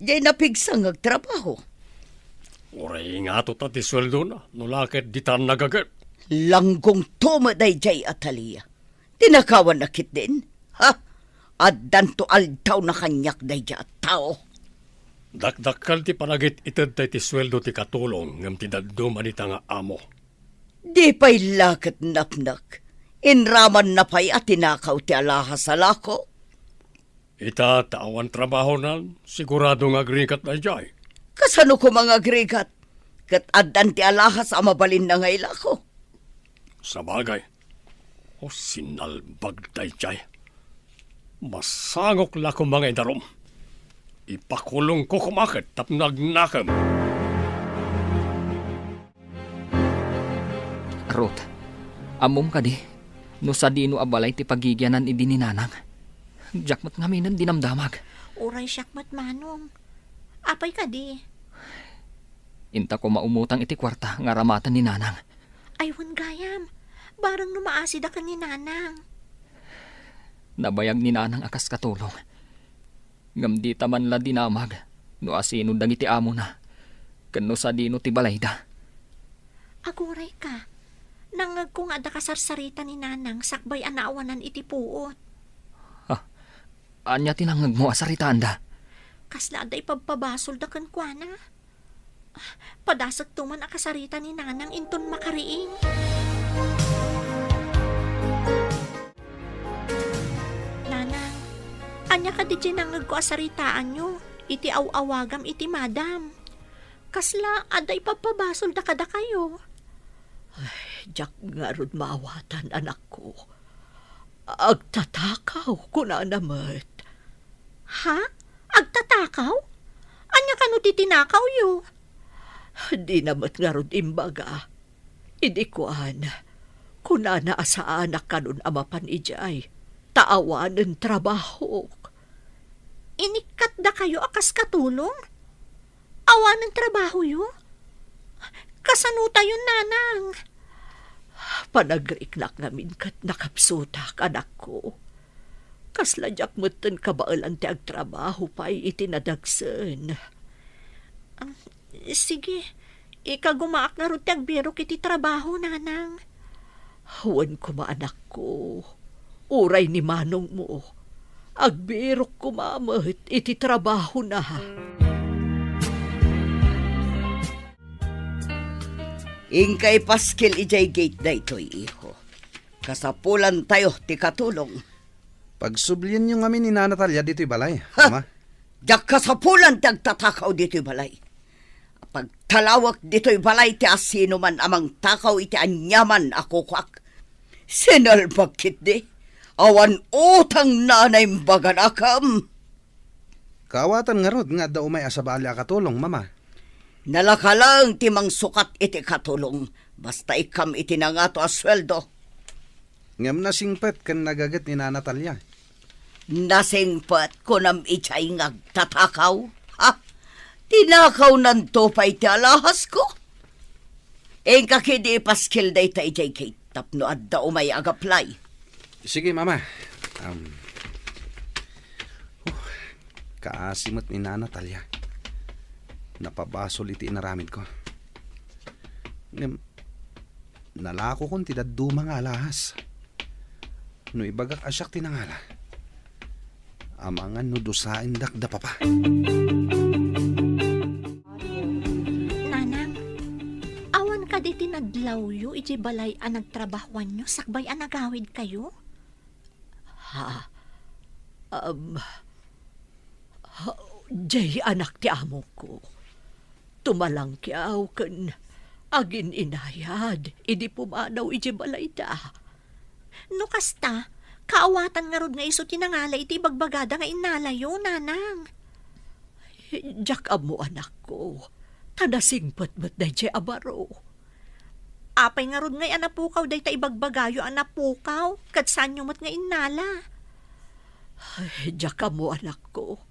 Diay napigsa nga agtrabaho. Uray ingato ta ti sueldona, no la ket ditan nagaget. Langgongto met daydiay, Atalia. Tinakawanna ketdin? Ha? Addanto aldawna kaniak daydiay a tao. Dakdakkel ti panagit-itedta iti sueldo ti katulong ngem ti dadduma dita nga amo. Di pay la ket napnek. Inramanna pay a tinakaw ti alahas a lako. Ita ta awan trabahona, sigurado nga agrigat daydiay. Kasano koma nga agrigat? Ket addan ti alahas a mabalin nga ilako. Sabagay, o sinalbag daydiay. Masangok la koma nga idarum. Ipakulongko koma ket tapno agnakem. Ruth, ammom kadi no sadino a balay ti pagigianan idi ni Nanang? Diak met ngamin dinamdamag. Uray siak met, Manong. Apay kadi? Inta koma umutang iti kuarta nga aramaten ni Nanang. Ay, wen gayam. Bareng no maasida ken ni Nanang. Nabayag ni Nanang a kas katulong. Ngem dita man la dinamag no asino dagiti amona, ken no sadino ti balayda. Agurayka, nangngegko nga adda kasarsarita ni Nanang sakbay a naawanan iti puot. Ha? Ania ti nangngegmo a saritaanda? Kasla adda ipabpabasolda kenkuana. Padasekto man a kasarita ni Nanang inton makariing. Nanang, ania kadi ti nangngegko a saritaanyo iti aw-awagam iti madam? Kasla adda ipabpabasolda kadakayo? Ay, diak ngarud maawatan, anakko. Agtatakaw, kunana met. Ha? Agtatakaw? Ania kano ti tinakawyo? Dina met ngarud imbaga. Idi kuan, kunana a saanak kanon a mapan idiay, ta awanen trabahok. Inikkatdakayo a kas katulong? Awanen trabahoyo? Kasano tayon, Nanang? Panagriknak ngamin ket nakapsutak, anakko. Kasla diak metten kabaelan ti agtrabaho pay iti nadagsen. Ah, sige, ikagumaak ngarud ti agbirok iti trabaho, Nanang. Wen koma, anakko, uray ni manongmo, agbirok koma met iti trabahona. Inka ipaskil idiay gate daytoy, iho. Kasapulantayo ti katulong. Pagsublienyo ngamin ni Nana Talia ditoy balay, Ha? Ama. Diak kasapulan ti agtatakaw ditoy balay. Pagtalawek ditoy balay ti asinoman a mangtakaw iti aniaman a kukuak. Sinalbag ketdi. Awan utang na naimbagan akam. Kaawatan ngarud nga adda umay a sabali a katulong, Mama. Nalaka laeng ti mangsukat iti katulong, basta ikkam iti nangato a sueldo. Ngem nasingpet ken nagaget ni Nana Talia. Nasingpet, kunam idiay nga agtatakaw? Ha? Tinakawnanto pay ti alahasko? Inka ketdi ipaskil dayta idiay gate tapno adda umay agaplay. Sige, Mama. Um, huh, kaasi met ni Nana Talia. Napabasol iti inaramidko. Ngem, nalakokon ti dadduma nga alahas. No ibagak a siak ti nangala, amangan no dusaendak da papa. Nanang, awan kadi ti nadlawyo iti balay a nagtrabahoanyo sakbay a nagawidkayo? Ha? Um, ha, diay anak ti amoko. Tumalangkiaw ken agin-inayad idi pumanaw idiay balayda. No kasta, kaawatan ngarud nga isu ti nangala iti ibagbagada nga innalayo, Nanang. Diak ammo, anakko, ta nasingpet met daydiay a baro. Apay ngarud ngay a napukaw dayta ibagbagayo a napukaw, ket saanyo met nga innala? Ay, diak ammo, anakko.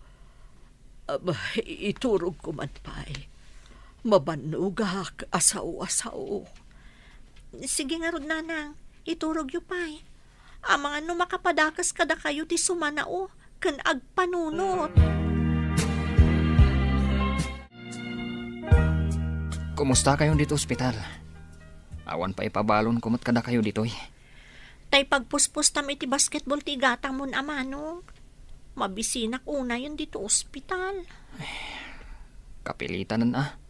Am, iturogko man pay. Mabannogak a sao a sao. Sige ngarud, Nanang, iturogyo pay. Amangan no makapadakes kadakayo ti sumanao ken agpanunot. Kumustakayon ditoy ospital? Awan pay ipabalonko met kadakayo ditoy. Tay pagpuspustam iti basketball ti igatangmon a manong. Mabisinak unayen ditoy ospital. Kapilitanen a.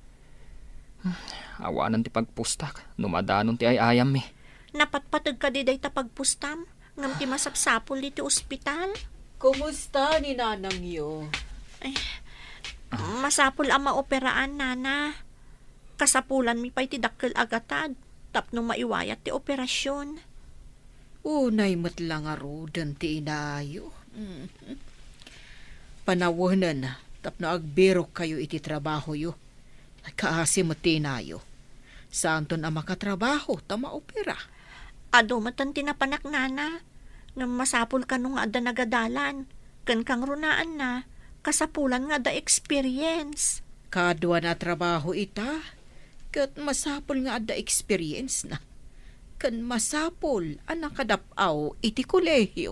Awanen ti pagpustak no madanon ti ay-ayammi. Napatpateg kadi dayta pagpustam ngem ti masapsapul ditoy ospital? Kumusta ni nanangyo? Ay, masapul a maoperaan, Nana. Kasapulanmi pay ti dakkel a gatad tapno maiwayat ti operasyon. Unay met la ngaruden ti inayo. Mhm. Panawenen tapno agbirokkayo iti trabahoyo. Kaasi met ti inayo. Saanton a makatrabaho ta maopera. Adu met ti napanak, Nana. Ngem masapul kano nga adda nagadalan. Ken kangrunaanna, kasapulan nga adda experience. Kaduana a trabaho ita, ket masapul nga adda experience na. Ken masapul a nakadap-aw iti kolehio.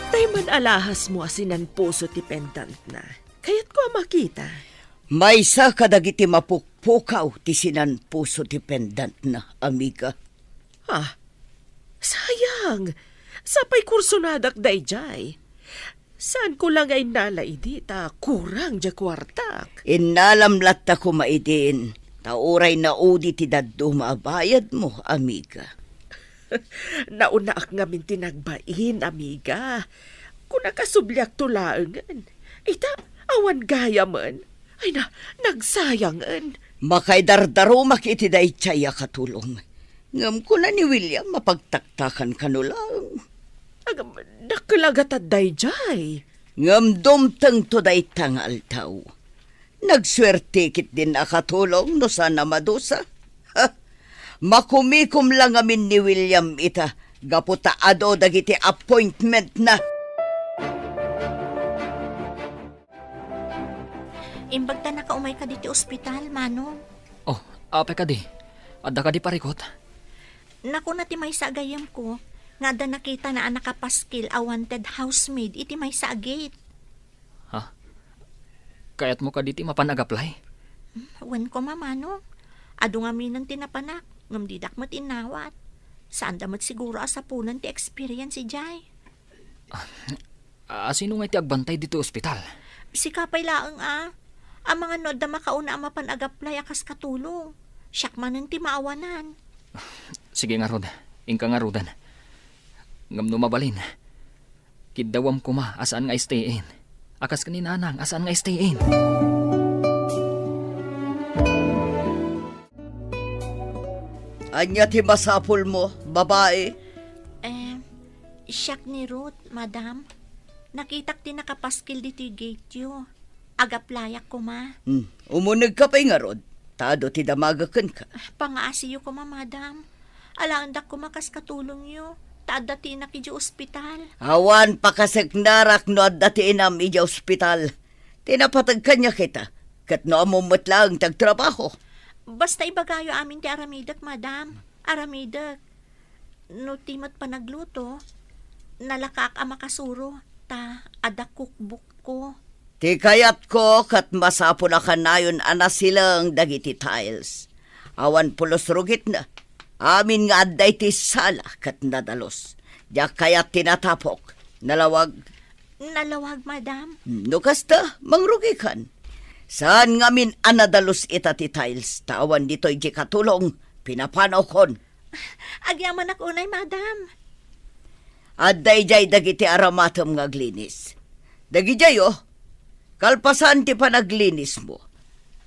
Tay man alahasmo a sinanpuso ti pendantna. Kayatko a makita. Maysa kadagiti mapukpukaw ti sinanpuso ti pendantna, amiga. Ah, sayang. Sapay kursonadak daydiay. Saanko la nga innala idi ta kurang diay kuartak. Innalam latta koma idin, ta uray naudi ti dadduma a bayadmo, amiga. Naunaak ngamin ti nagbain, amiga. Kunak a subliakto laengen. Ita, awan gayamen. Ay na, nagsayangen. Makaidardarumak iti daydiay a katulong. Ngem kuna ni William, mapagtaktakan kano laeng. Agam, dakkel a gatad daydiay. Ngem dumtengto dayta nga aldaw. Nagsuerte ketdin a katulong no saan a madusa. Ha? Makumikom la ngamin ni William ita gapu ta adu dagiti appointmentna. Imbag ta nakaumayka diti ospital, Manong. Oh, apay kadi? Adda kadi parikut? Nakuna ti maysa a gayyemko nga adda nakitana a nakapaskil a wanted housemaid iti maysa a gate. Ha? Kayatmo kadi ti mapan ag-apply? Hmm, wen koma, Manong. Adu ngaminen ti napanak, ngem didak met innawat. Saanda met siguro a sapulen ti experience idiay. Ah, sino ngay ti agbantay ditoy ospital? Sika pay laeng a. Amangan no adda makauna a mapan ag-apply a kas katulong. Siak manen ti maawanan. Sige ngarud, inka ngaruden. Ngem no mabalin, kiddawem koma a saan nga stay-in. A kas ken ni Nanang a saan nga stay-in. Ania ti masapulmo, babai? Eh, siak ni Ruth, madam. Nakitak ti nakapaskil ditoy gate-yo. Ag-applyak koma. Hmm, umunegka pay ngarud. Ta adu ti damagek kenka. Pangaasiyo koma, madam. Alaendak koma kas katulongyo. Ta adda ti inak idiay ospital. Awan pakaseknarak no adda ti inam idiay ospital. Ti napateg kaniak ita, ket no ammom met laeng ti agtrabaho. Basta ibagayo amin ti aramidek, madam. Aramidek. No ti met panagluto, nalakaak a makasuro, ta adda cookbook-ko. Ti kayatko ket masapul a kanayon a nasileng dagiti tiles. Awan pulos rugitna. Amin nga adda iti sala ket nadalus. Diak kayat ti natapok. Nalawag. Nalawag, madam. No kasta, mangrugikan. Saan ngamin a nadalus ita ti tiles, ta awan ditoy diay katulong, pinapanawkon. Agyamanak unay, madam. Adda idiay dagiti aramatem nga aglinis. Dagidiay, oh. Kalpasan ti panaglinismo,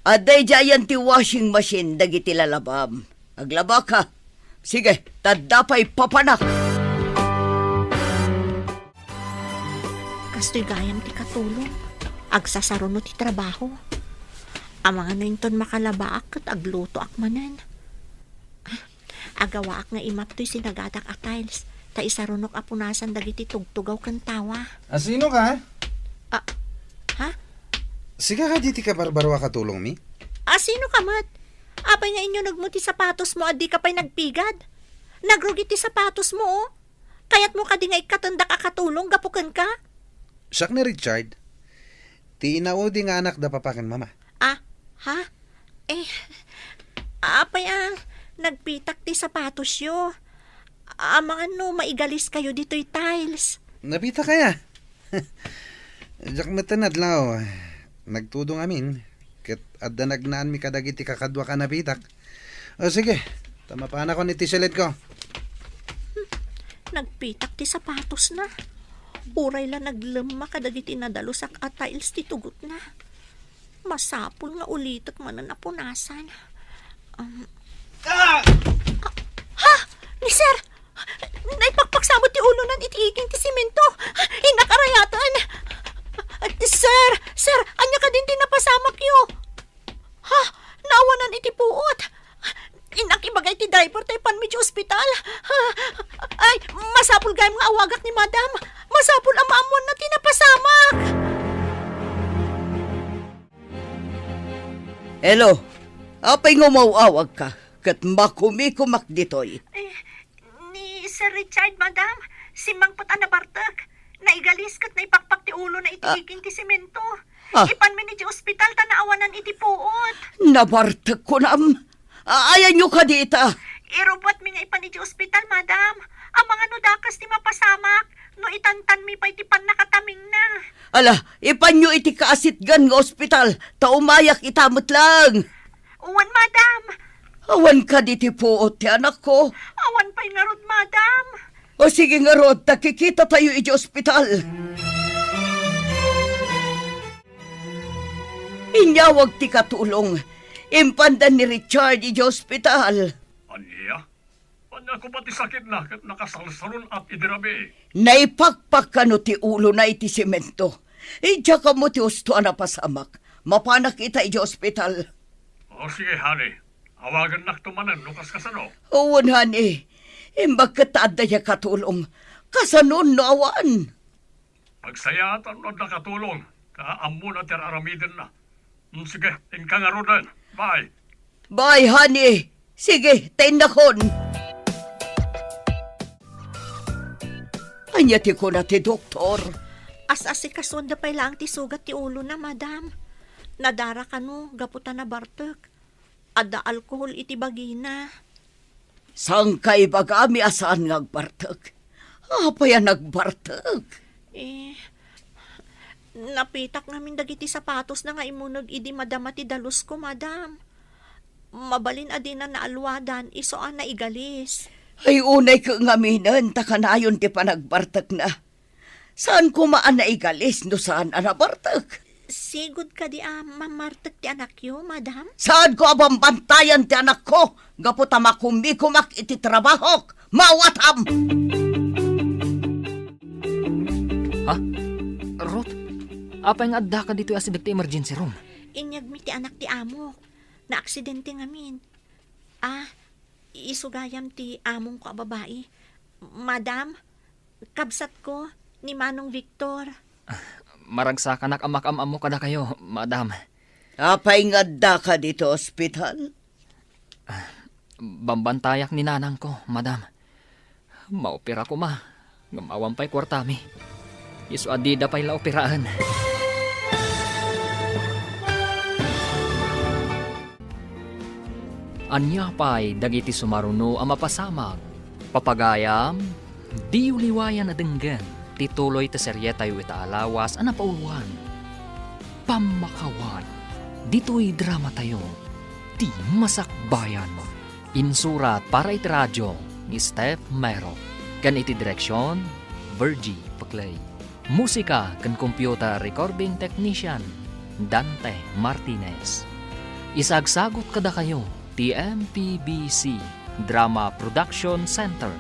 adda idiayen ti washing machine dagiti lalabam. Aglabaka. Sige, ta adda pay papanak. Kastoy gayam ti katulong. Agsasaruno ti trabaho. Amangan no inton makalabaak ket aglutoak manen. Agawaak nga imap toy sinagadak a tiles, ta isarunok a punasan dagiti tugtugaw ken tawa. A, sino ka? Ah, ha? Sika kadi ti kabarbaro a katulongmi? A, sino ka met? Apay nga inyunegmo ti sapatosmo a dika pay nagpigad? Nagrugi ti sapatosmo, oh. Kayatmo kadi nga ikkatendak a katulong gapu kenka? Siak ni Richard. Ti inaudi nga anak da papa ken mama. Ah, ha? Eh, apay a, nagpitak ti sapatosyo. Amangan no maigaliskayo ditoy tiles. Napitak aya? Diak met adlaw. Nagtudong amin. Ket adda nagnaanmi kadagiti kakaduak a napitak. O sige, ta mapanakon iti silidko. Nagpitak ti sapatosna. Uray la naglemma kadagiti nadalusak a tiles ti tugotna. Masapul nga ulitek manen a punasan. Um, Ah! Ha? Ni Sir? Naipakpaksamot ti ulonan iti iging ti semento. Innak a rayaten. Sir, sir, ania kadin ti napasamakyo? Ha? Naawanan iti puot. Innak ibaga iti driver ta ipanmi iti ospital. Ay, masapul gayam nga awagak ni Madam. Masapul a maammoanna ti napasamak. Hello, apay nga umaw-awagka ket makumikumak ditoy? Eh, ni Sir Richard, Madam, simmangpet a nabartek. Naigalis ket naipakpak ti ulona iti Ah. iging ti semento. Ah. Ipanmi iti ospital ta naawanan iti puot. Nabartek kunam. A-, ayanyo kadi ita? Irubbuatmi nga ipan iti ospital, Madam. Amangan no dakas ti mapasamak, no itantanmi pay ti pannakatamingna. Ala, ipanyo iti kaasitgan nga ospital, ta umayak ita met laeng. Wen, Madam. Awan kadi ti puot ti anakko? Awan pay ngarud, Madam. O sige ngarud, ta kikitatayo iti ospital. Inyawag ti katulong. Impanda ni Richard iti ospital. Ania? Ania koma ti sakitna ket nakasalsalun-at idi rabii? Naipakpak kano ti ulona iti semento. Idiak ammo ti husto a napasamak. Mapanak ita iti ospital. O sige, honey. Awagannakto manen no kaskasano. Wen, honey. Imbag ket ta adda diay katulong. Kasano no awan? Agsayaat no adda katulong, ta ammona ti ar-aramidenna. Mm, sige, inka ngaruden. Bye. Bye, honey. Sige, ta innakon. Ania ti kuna ti doktor? As-asikasuanda pay laeng ti sugat ti ulona, Madam. Nadara kano gapu ta nabartek. Adda alkohol iti bagina. Saanka ibagami a saan nga agbartek? Apay a nagbartek? Eh, napitak ngamin dagiti sapatosna nga immuneg idi madama ti dalusko, Madam. Mabalin a dina naalluadan, isu a naigalis. Ay, unayka ngaminen ta kanayon ti panagbartekna. Saan koma a naigalis no saan a nabartek? Sigud kadi a mamartek ti anakyo, Madam? Saanko a bambantayan ti anakko gapu ta makumikumak iti trabahok. Maawatam! Ha? Ruth, apay nga addaka ditoy asideg ti emergency room? Inyegmi ti anak ti amok. Naaksidente ngamin. Ah, isu gayam ti amongko a babai. Madam, kabsatko, ni Manong Victor. Ah, maragsakanak a makaam-ammo kadakayo, Madam. Apay nga addaka ditoy ospital? Ah, bambantayak ni nanangko, Madam. Maopera koma, ngem awan pay kuartami. Isu a dida pay la operaen. Ania pay dagiti sumaruno a mapasamak? Papagayam, diyo liwayan a denggen ti tuloy ti serietayo ita a lawas a napauluan, Pammakawan. Ditoy dramatayo, Ti Masakbayan. Insurat para iti radio ni Steph Mero, ken iti direksion, Virgie Peclay. Musika ken computer recording technician, Dante Martinez. Isagsagut kadakayo ti M P B C Drama Production Center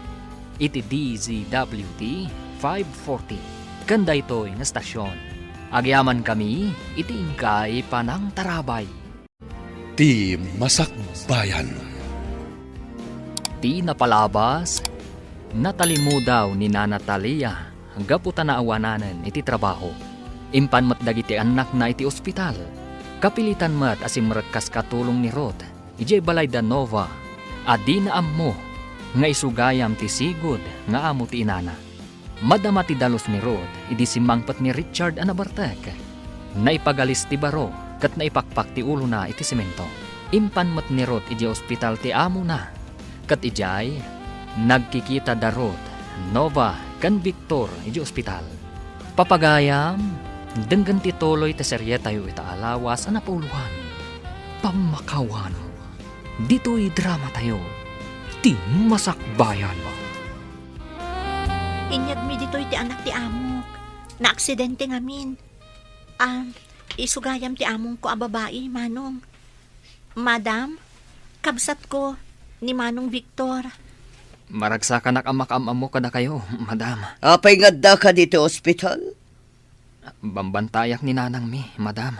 iti D Z W T five forty ken daytoy nga stasyon. Agyamankami iti inkay panangtarabay. Ti Masakbayan. Ti napalabas, natalimudaw ni Nana Talia gapu ta naawananen iti trabaho. Impan met dagiti annakna iti ospital. Kapilitan met a simrek kas katulong ni Ruth idiay balay da Nova a dina ammo nga isu gayam ti sigud nga amo ti inana. Madama ti dalus ni Ruth idi simmangpet ni Richard a nabartek. Naipagalis ti baro ket naipakpak ti ulona iti semento. Impan met ni Ruth idiay ospital ti amona. Ket idiay, nagkikita da Ruth, Nova, ken Victor idiay ospital. Papagayam, denggen ti tuloy ti serietayo ita a lawas a napauluan, Pammakawan. Ditoy dramatayo, Ti Masakbayan. Inyegmi ditoy ti anak ti amok. Naaksidente ngamin. Ah, isu gayam ti amongko a babai, Manong. Madam, kabsatko, ni Manong Victor. Maragsakanak a makaam-ammo kadakayo, Madam. Apay nga addaka ditoy ospital? Bambantayak ni nanangmi, Madam.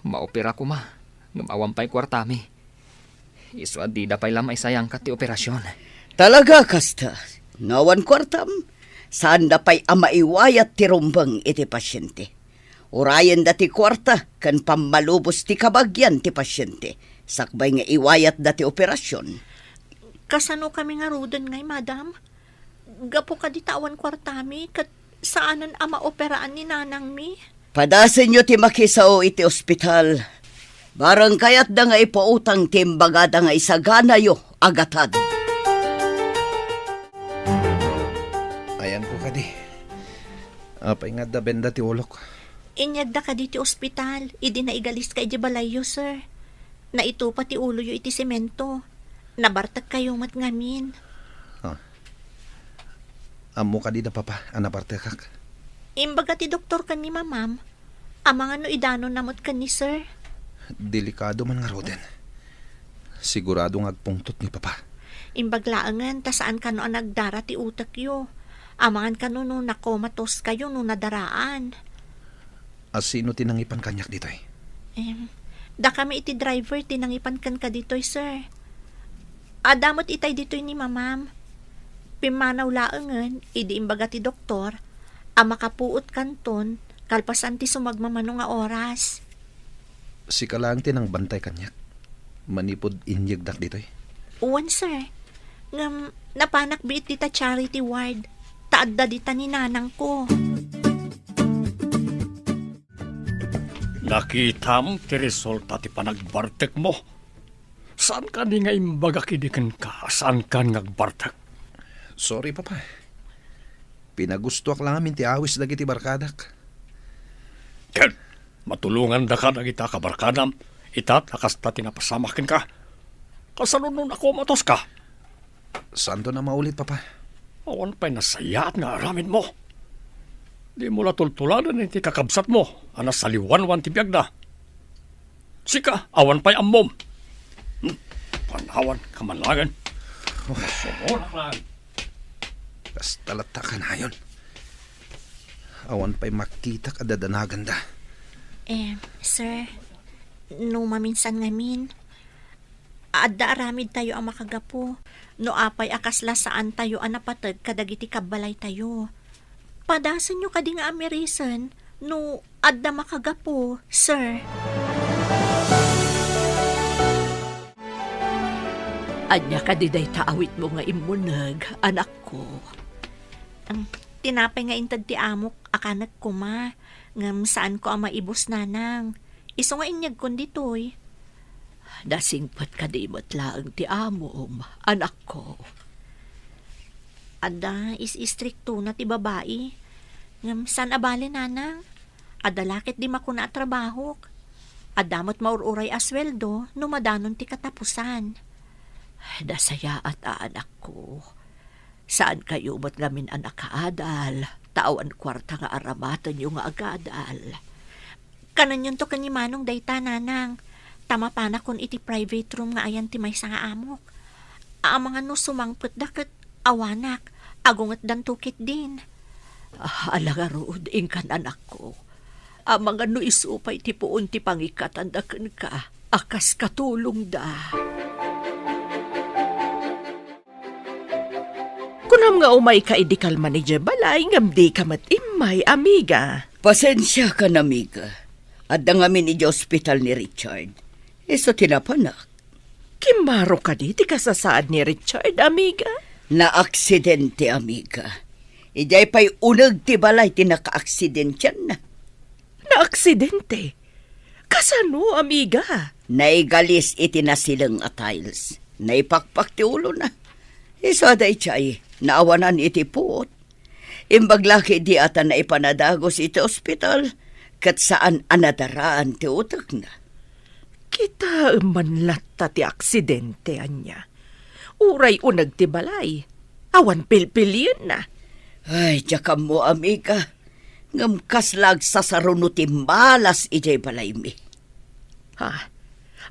Maopera koma, ngem awan pay kuartami. Isu a dida pay la maisayangkat ti operasion. Talaga kasta? No awan kuartam, saanda pay a maiwayat ti rumbeng iti pasiente. Urayenda ti kuarta ken pammalubos ti kabagian ti pasiente, sakbay nga iwayatda ti operasion. Kasanokami ngaruden ngay, Madam? Gapu kadi ta awan kuartami ket saanen a maoperaan ni nanangmi. Padasenyo ti makisao iti ospital. Bareng kayatda nga ipautang ti imbagada nga isaganayo a gatad. Ayanko kadi. Apay nga adda benda ti ulok? Inyegda kadi ti ospital idi naigaliska idiay balayyo, sir. Naitupa ti uloyo iti semento. Nabartekkayo met ngamin. Ah. Ammo kadi da papa a nabartekak? Imbaga ti doktor ken ni mamam, amangan no idanonna met ken ni sir. Delikado man ngaruden. Sigurado nga agpungtot ni papa. Imbag laengen ta saan kano a nagdara ti utekyo. Amangan kano no nakomatoskayo no nadaraan. A sino ti nangipan kaniak ditoy? Em, dakami iti driver ti nangipan kenka ditoy, sir. Adda met itay ditoy ni mamam. Pimmanaw laengen idi imbaga ti doktor a makapuot kanton kalpasan ti sumagmamano nga oras. Sika laeng ti nangbantay kaniak manipud inyegdak ditoy? Wen, sir. Ngem napanak biit dita charity ward, ta adda dita ni nanangko. Nakitam ti resulta ti panagbartekmo. Saankan nga imbagak idi kenka a saankan nga agbartek? Sorry, Papa. Pinagustoak la ngamin ti awis dagiti barkadak. Ket matulongandaka dagita kabarkadam, ita ta kasta ti napasamak kenka. Kasano no nakomatoska? Saanton a maulit, Papa. Awan pay nasayaat nga aramidmo. Dimo la tultuladen iti kakabsatmo a nasaliwanwan ti biagna. Sika, awan pay ammom. Hmm, panawan ka man laeng. Sumulak laeng. Kasta latta kanayon. Awan pay makitak a dadanaganda. Eh, sir, no maminsan ngamin, adda aramidtayo a makagapu no apay a kasla saantayo a napateg kadagiti kabbalaytayo. Padasenyo kadi nga amirisen no adda makagapu, sir. Ania kadi dayta awitmo nga immuneg, anakko? Em, tinapay nga inted ti amok a kanek koma, ngem saanko a maibus, nanang. Isu nga inyegkon ditoy. Nasingpet kadi met laeng ti amom, anakko? Adda, is-istriktona ti babai. Ngem saan a bale, nanang. Adda la ket di makuna a trabahok. Adda met maur-uray a sueldo no madanon ti katapusan. Nasayaat a, anakko. Saankayo met ngamin a nakaadal, ta awan kuarta nga aramatenyo nga agadal. Kananyonto ken ni Manong dayta, nanang, ta mapanakon iti private room nga ayan ti maysa nga amok. Amangan no sumangpetda ket awanak, agungetdanto ketdin. Ah, ala ngarud, inkan anakko. Amangan no isu pay ti puon ti pangikatanda kenka a kas katulongda. Kunam nga umayka idi kalman idiay balay ngem dika met immay, amiga. Pasensiakan, amiga. Adda ngamin idiay ospital ni Richard. Isu ti napanak. Kimmaro kadi ti kasasaad ni Richard, amiga? Naaksidente, amiga. Idiay pay uneg ti balay ti nakaaksidentianna. Naaksidente? Kasano, amiga? Naigalis iti nasileng a tiles. Naipakpak ti ulona. Isu a daydiay, naawanan iti puot. Imbag la ketdi a ta naipan a dagus iti ospital, ket saan a nadaraan ti utekna. Kitaem man latta ti aksidente, ania? Uray uneg ti balay, awan pilpilienna. Ay, diak ammo, amiga. Ngem kasla agsasaruno ti malas idiay balaymi. Ha?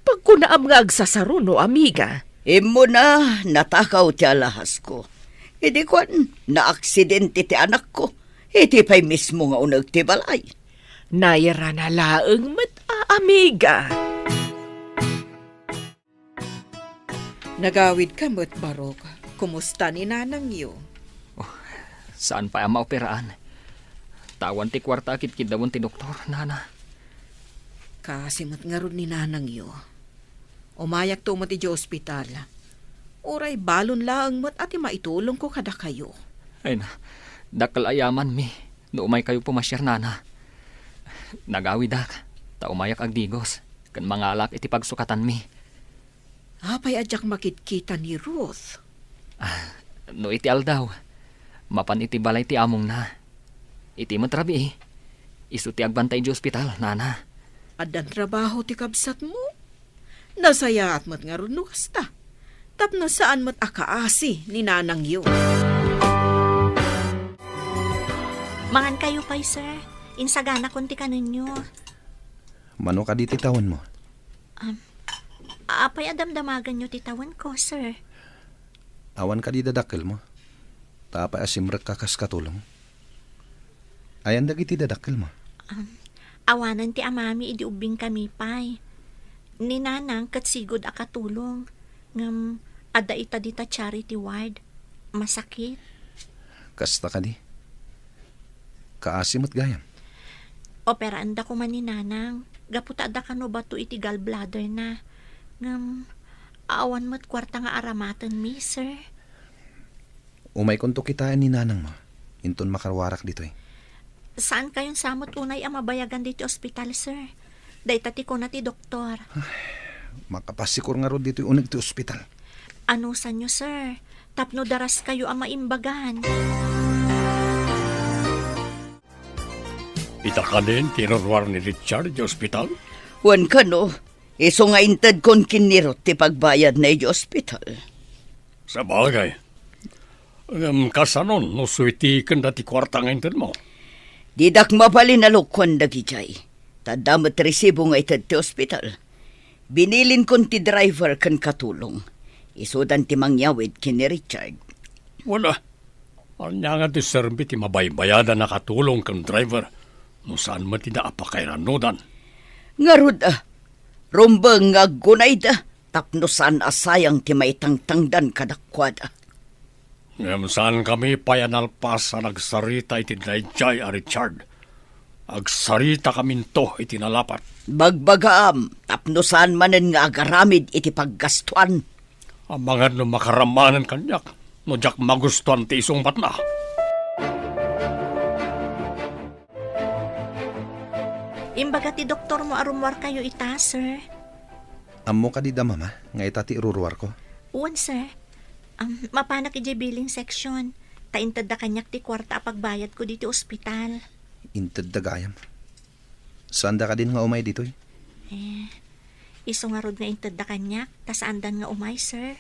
Pagkunaam nga agsasaruno, amiga? Immuna, natakaw ti alahasko. Idi kuan, naaksidente ti anakko. Iti pay mismo nga uneg ti balay. Nairana laeng met a, amiga. Nagawidka met, Barok. Kumusta ni nanangyo? Oh, saan pay a maoperaan. Ta awan ti kuarta a kitkiddawen ti doktor, nana. Kaasi met ngarud ni nanangyo. Umayakto met idiay ospital. Uray balon laeng met a ti maitulongko kadakayo. Ay na, dakkel a yamanmi no umaykayo pumasiar, nana. Nagawidak, ta umayak agdigos, ken mangalak iti pagsukatanmi. Apay a diak makitkita ni Ruth? Ah, no iti aldaw, mapan iti balay ti amongna. Iti met rabii, isu ti agbantay idiay ospital, nana. Addan trabaho ti kabsatmo? Nasayaat met ngarud no kasta. Tapno saan met a kaasi ni nanangyo. Mangankayo pay, sir. Insaganakon ti kanenyo. Mano kadi ti tawenmo? Um, apay a damdamaganyo ti tawenko, sir? Awan kadi dadakkelmo? Ta apay a simrekka kas katulong? Ayan dagiti dadakkelmo? Um, awanen ti amami idi ubbingkami pay. Ni nanang ket sigud a katulong. Ngem adda ita dita charity ward. Masakit. Kasta kadi? Kaasi met gayam. Operaanda koma ni nanang gapu ta adda kano bato iti gallbladderna. Ngem awan met kuarta nga aramatenmi, sir. Umaykonto kitaen ni nanangmo, inton makaruarak ditoy. Saankayon sa met unay a mabayagan ditoy ospital, sir. Dayta ti kuna ti doktor. Makapasikor ngarud ditoy uneg ti ospital. Anusanyo, sir, tapno daraskayo a maimbagan. Ita kanen ti iruruar ni Richard iti ospital? Wen kano, isu nga intedkon ken ni Ruth ti pagbayadna iti ospital. Sabagay. Ngem kasanon no suiti ken dati kuarta nga intedmo? Didak mabalin a lukuan dagidiay. Ta adda met resibo nga ited ti ospital. Binilinkon ti driver ken katulong. Isudan ti mangyawid ken ni Richard. Wala. Ania nga ti serbi ti mabaybayadan a katulong ken driver no saan met ida a pakairanudan? Ngarud, a, rumbeng nga aggunayda tapno saan a sayang ti maitangtangdan kadakuada. Ngem saankami pay a nalpas a nagsarita iti daydiay a Richard. Agsaritakaminto iti nalapat. Bagbagaam tapno saan manen nga agaramid iti paggastuan. Amangan no makaramanen kaniak no diak magustuan ti isungbatna. Imbaga ti doktormo a rummuarkayo ita, sir. Ammo kadi da, Mama, nga ita ti iruruarko? Wen, sir. Am, mapanak idiay billing section. Ta intedda kaniak ti kuarta a pagbayadko ditoy ospital. Intedda gayam. Saanda kadin nga umay ditoy? Eh, isu ngarud nga intedda kaniak, ta saandan nga umay, sir.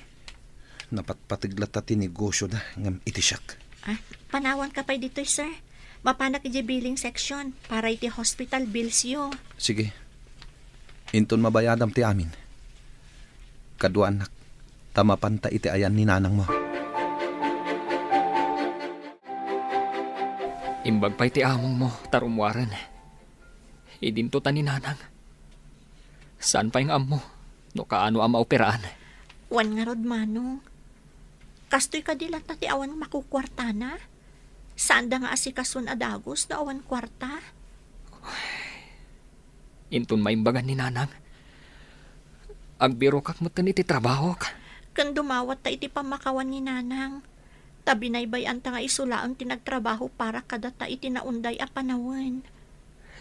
Napatpateg latta ti negosyoda ngem iti siak. Ah, panawanka pay ditoy, sir. Mapanak idiay billing section para iti hospital billsyo. Sige. Inton mabayadam ti amin. Kaduaannak, ta mapanta iti ayan ni nanangmo. Imbag pay ti amongmo, ta rummuaren. Idinto ta ni nanang. Saan pay nga ammo no kaano a maoperaan? Wen ngarud, Manong. Kastoy kadi latta ti awan makukuartana? Saanda nga asikason a dagus no awan kuarta? Inton maimbagan ni nanang, agbirokak metten iti trabahok. Ken dumawatta iti pammakawan ni nanang. Ta binaybay-anta nga isu laeng ti nagtrabaho para kadata iti naunday a panawen.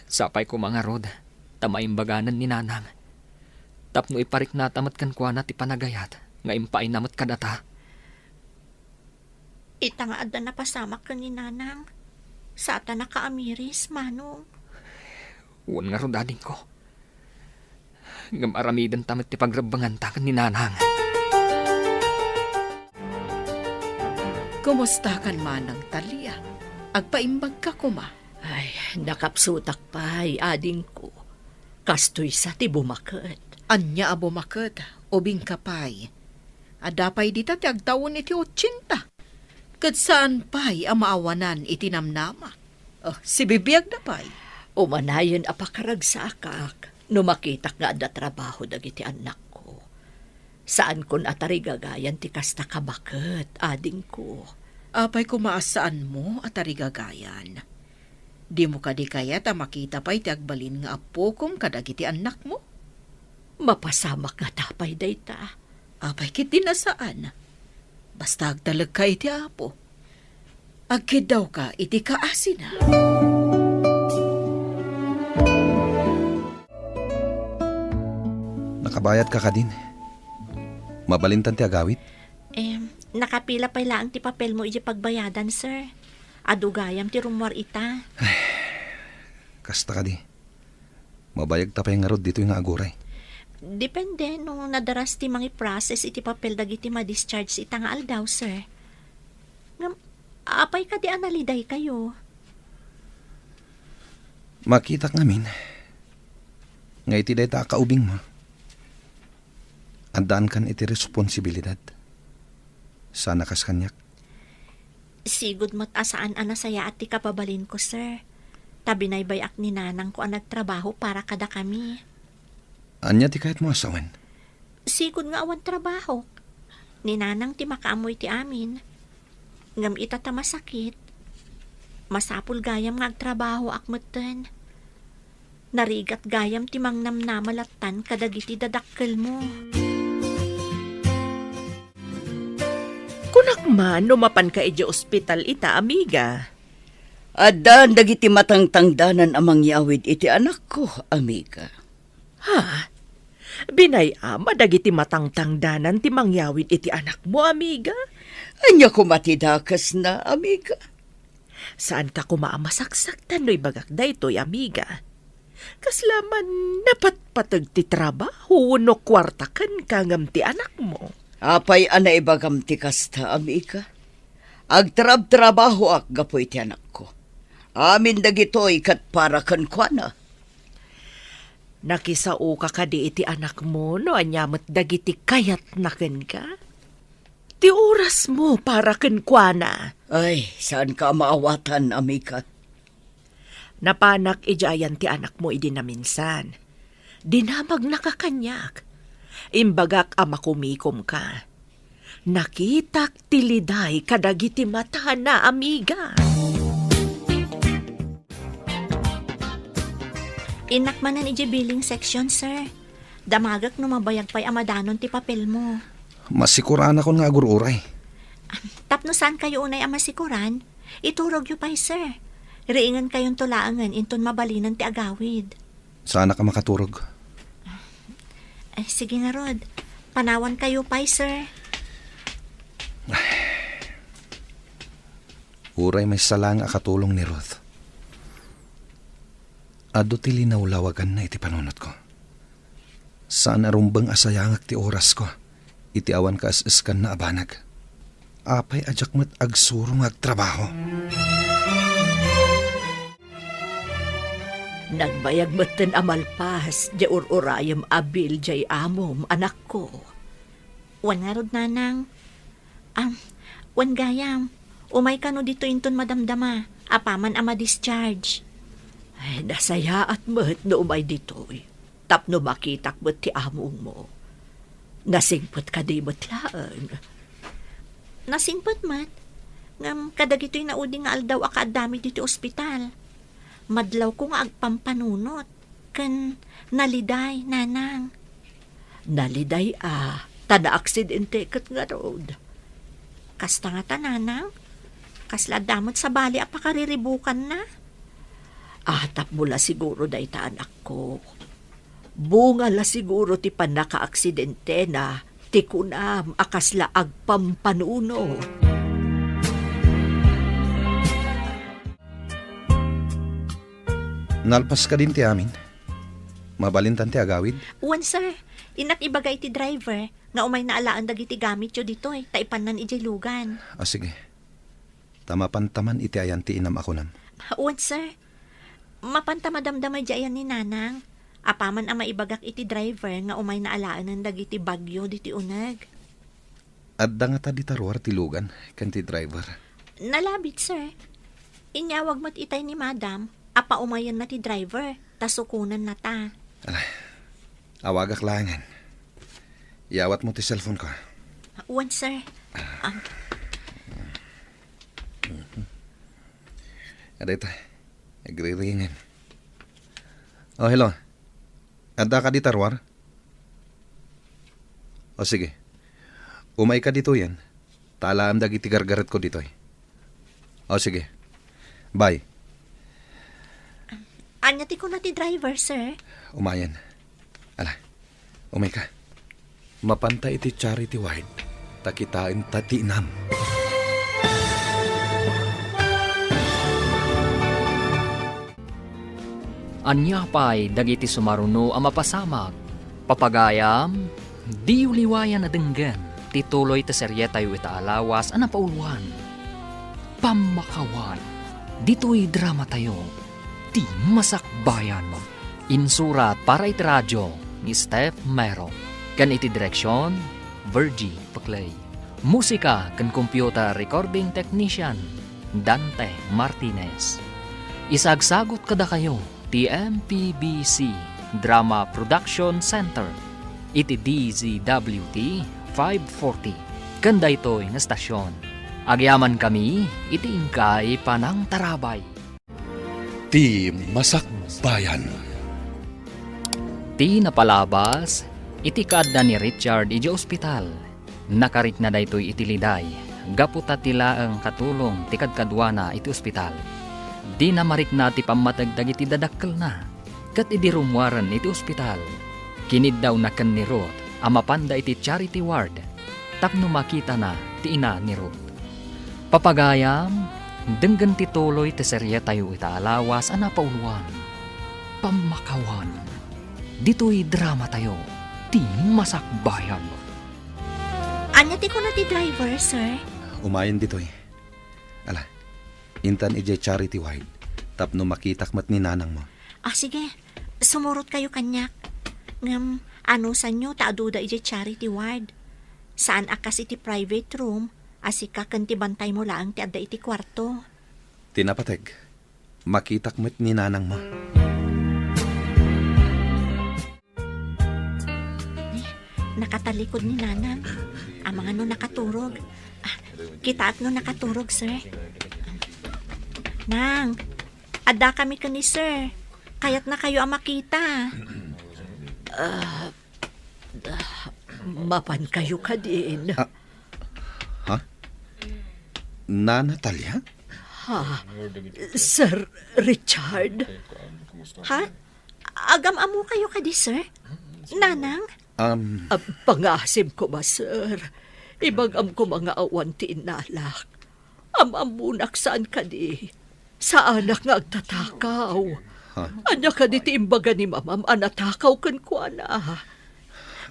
Sapay koma ngarud, ta maimbaganen ni nanang. Tapno ipariknata met kenkuana ti panagayat nga impaayna met kadata. Ita nga adda napasamak ken ni nanang, saan ta nakaamiris, Manong. Wen ngarud, adingko. Ngem aramidenta met ti pagrebbenganta ken ni nanang. Kumustakan manang, Talia? Agpaimbagka koma? Ay, nakapsutak pay, adingko. Kastoy sa ti bumaket. Ania a bumaket? Ubingka pay. Adda pay dita ti agtawen iti otsenta. Ket saan pay a maawanan iti namnama. Oh, sibibiagda pay. Umanayen a pakaragsaakak no makitak nga adda trabaho dagiti annakko. Saankon a tarigagayan ti kasta kabaket, adingko. Apay koma a saanmo a tarigagayan? Dimo kadi kayat a makita pay ti agbalin nga appokom kadagiti annakmo? Mapasamak ngata pay dayta. Apay ketdi a saan? Basta agtalekka iti Apo. Agkiddawka iti kaasina. Nakabayadka kadin? Mabalintan ti agawid? Em, nakapila pay laeng ti papelmo idiay pagbayadan, sir. Adu gayam ti rummuar ita. Kasta kadi. Mabayagta pay ngarud ditoy nga aguray. Depende no nadaras ti mangiprocess iti papel dagiti ma-discharge ita nga aldaw, sir. Ngem, apay kadi a nalidaykayo? Makitak ngamin nga iti dayta a kaubingmo, addaankan iti responsibilidad. Sana kas kaniak. Sigud met a saan a nasayaat ti kababalinko, sir. Ta binaybay-ak ni nanangko a nagtrabaho para kadakami. Ania ti kayatmo a sawen? Sigud nga awan trabahok. Ni nanang ti makaammo iti amin. Ngem ita ta masakit, masapul gayam nga agtrabahoak metten. Narigat gayam ti mangnamnama lattan kadagiti dadakkelmo. Kunak man no mapanka idiay ospital ita, amiga. Addan dagiti matangtangdanan a mangyawid iti anakko, amiga. Ha? Binay-am a dagiti matangtangdanan ti mangyawid iti anakmo, amiga? Ania koma ti dakesna, amiga? Saanka koma a masaksaktan no ibagak daytoy, amiga. Kasla man napatpateg ti trabaho wenno kuarta kenka ngem ti anakmo. Apay a naibagam ti kasta, amiga? Agtrabtrabahoak gapu iti anakko. Amin dagitoy ket para kenkuana. Nakisaoka kadi iti anakmo no ania met dagiti kayatna kenka? Ti orasmo para kenkuana. Ay, saanka a maawatan, amiga. Napanak idiay ayan ti anakmo idi naminsan. Dinamagnaka kaniak. Imbagak a makumikomka. Nakitak ti liday kadagiti matana, amiga. Innak manen idiay billing section, sir. Damagek no mabayag pay a madanon ti papelmo. Masikuranakon nga agur-uray. Tapno saankayo unay a masikuran, iturogyo pay, sir. Riingenkayonto laengen inton mabalinen ti agawid. Saanak a makaturog. Ay, sige ngarud. Panawankayo pay, sir. Uray maysa laeng a katulong ni Ruth, adu ti linawlawaganna iti panunotko. Saan a rumbeng a sayangek ti orasko iti awan kaes-eskanna a banag. Apay a diak met agsuro nga agtrabaho? Nagbayag metten a malpas diay ur-urayem a bill diay amom, anakko. Wen ngarud, nanang. Am, wen gayam, umay kano ditoy inton madamdama, apaman a ma-discharge. Ay, nasayaat met no umay ditoy. Tapno makitak met ti amongmo. Nasingpet kadi met laeng? Nasingpet met. Ngem kadagitoy naudi nga aldaw a kaaddami ditoy ospital, madlawko nga agpampanunot ken naliday, nanang. Naliday a, ta naaksidente ket ngarud. Kasta ngata, nanang? Kasla adda met sabali a pakariribukanna? Atapmo la siguro dayta, anakko. Bunga la siguro ti pannakaaksidentena ti kunam a kasla agpampanunot. Nalpas kadin ti amin? Mabalintan ti agawid? Wen, sir. Innak ibaga iti driver nga umayna alaen dagiti gamityo ditoy ta ipannan idiay lugan. Ah, sige. ta mapanta man iti ayan ti inam a kunam. Wen, sir. Mapanta madamdama idiay ayan ni Nanang. Apaman a maibagak iti driver nga umayna alaenen dagiti bagyo ditoy uneg. Adda ngata dita ruar ti lugan ken ti driver? Nalabit, sir. Inyawag met itay ni Madam a paumayenna ti driver, ta sukonennata. Ala, awagak laengen. Iyawatmo ti cellphone ko. Wen, sir. Ah. Adda ita. Agriringen. Oh, hello. Adda ka dita ruar? O, sige. Umayka ditoyen, ta alaem dagiti gargaretko ditoy. O, sige. Bye. Ania ti kuna ti driver, sir? Umayen. Ala, umayka. Mapanta iti charity ward, ta kitaenta ti inam. Ania pay dagiti sumaruno a mapasamak? Papagayam, diyo liwayan a denggen ti tuloy ti serietayo ita a lawas a napauloan, Pammakawan. Ditoy dramatayo, Ti Masakbayan. Insurat para iti radio ni Steph Mero, ken iti direksion, Virgie Paclay. Musika ken computer recording technician, Dante Martinez. Isagsagut kadakayo ti M P B C Drama Production Center iti D Z W T five forty ken daytoy nga estasion. Agyamankami iti inkay panangtarabay. Ti Masakbayan. Ti napalabas iti kaadda ni Richard idiay ospital. Nakarikna daytoy iti liday gapu ta ti laeng katulong ti kadkaduana iti ospital. Dina marikna ti pammateg dagiti dadakkelna, ket idi rummuaren iti ospital, kiniddawna ken ni Ruth a mapanda iti charity ward tapno makitana ti ina ni Ruth. Papagayam, denggen ti tuloy ti serietayo ita a lawas a napauloan, Pammakawan. Ditoy dramatayo, Ti Masakbayan. Ania ti kuna ti driver, sir? Umayen ditoy. Ala, intan idiay charity ward tapno makitak met ni nanangmo. Ah, sige. Sumurot kayo kaniak. Ngem, anusanyo ta aduda idiay charity ward. Saan a kas iti private room a sika ken ti bantaymo laeng ti adda iti kuarto. Ti napateg, makitak met ni nanangmo. Nakatalikod ni Nanang. Amangan no nakaturog. Ah, kitaak no nakaturog, sir. Nang, adda kami ken ni sir. Kayatna kayo a makita. Ah, mapan kayo kadin. Ah, ha? Nana Talia? Ha? Sir Richard? Ha? Agam-ammo kayo kadi, sir? Nanang? Um, Ah, pangaasim koma, sir. Ibagam koma nga awan ti innalak. Am-ammonak saan kadi. Saanak nga agtatakaw. Ha? Ania kadi ti imbaga ni mamam a natakaw kenkuana?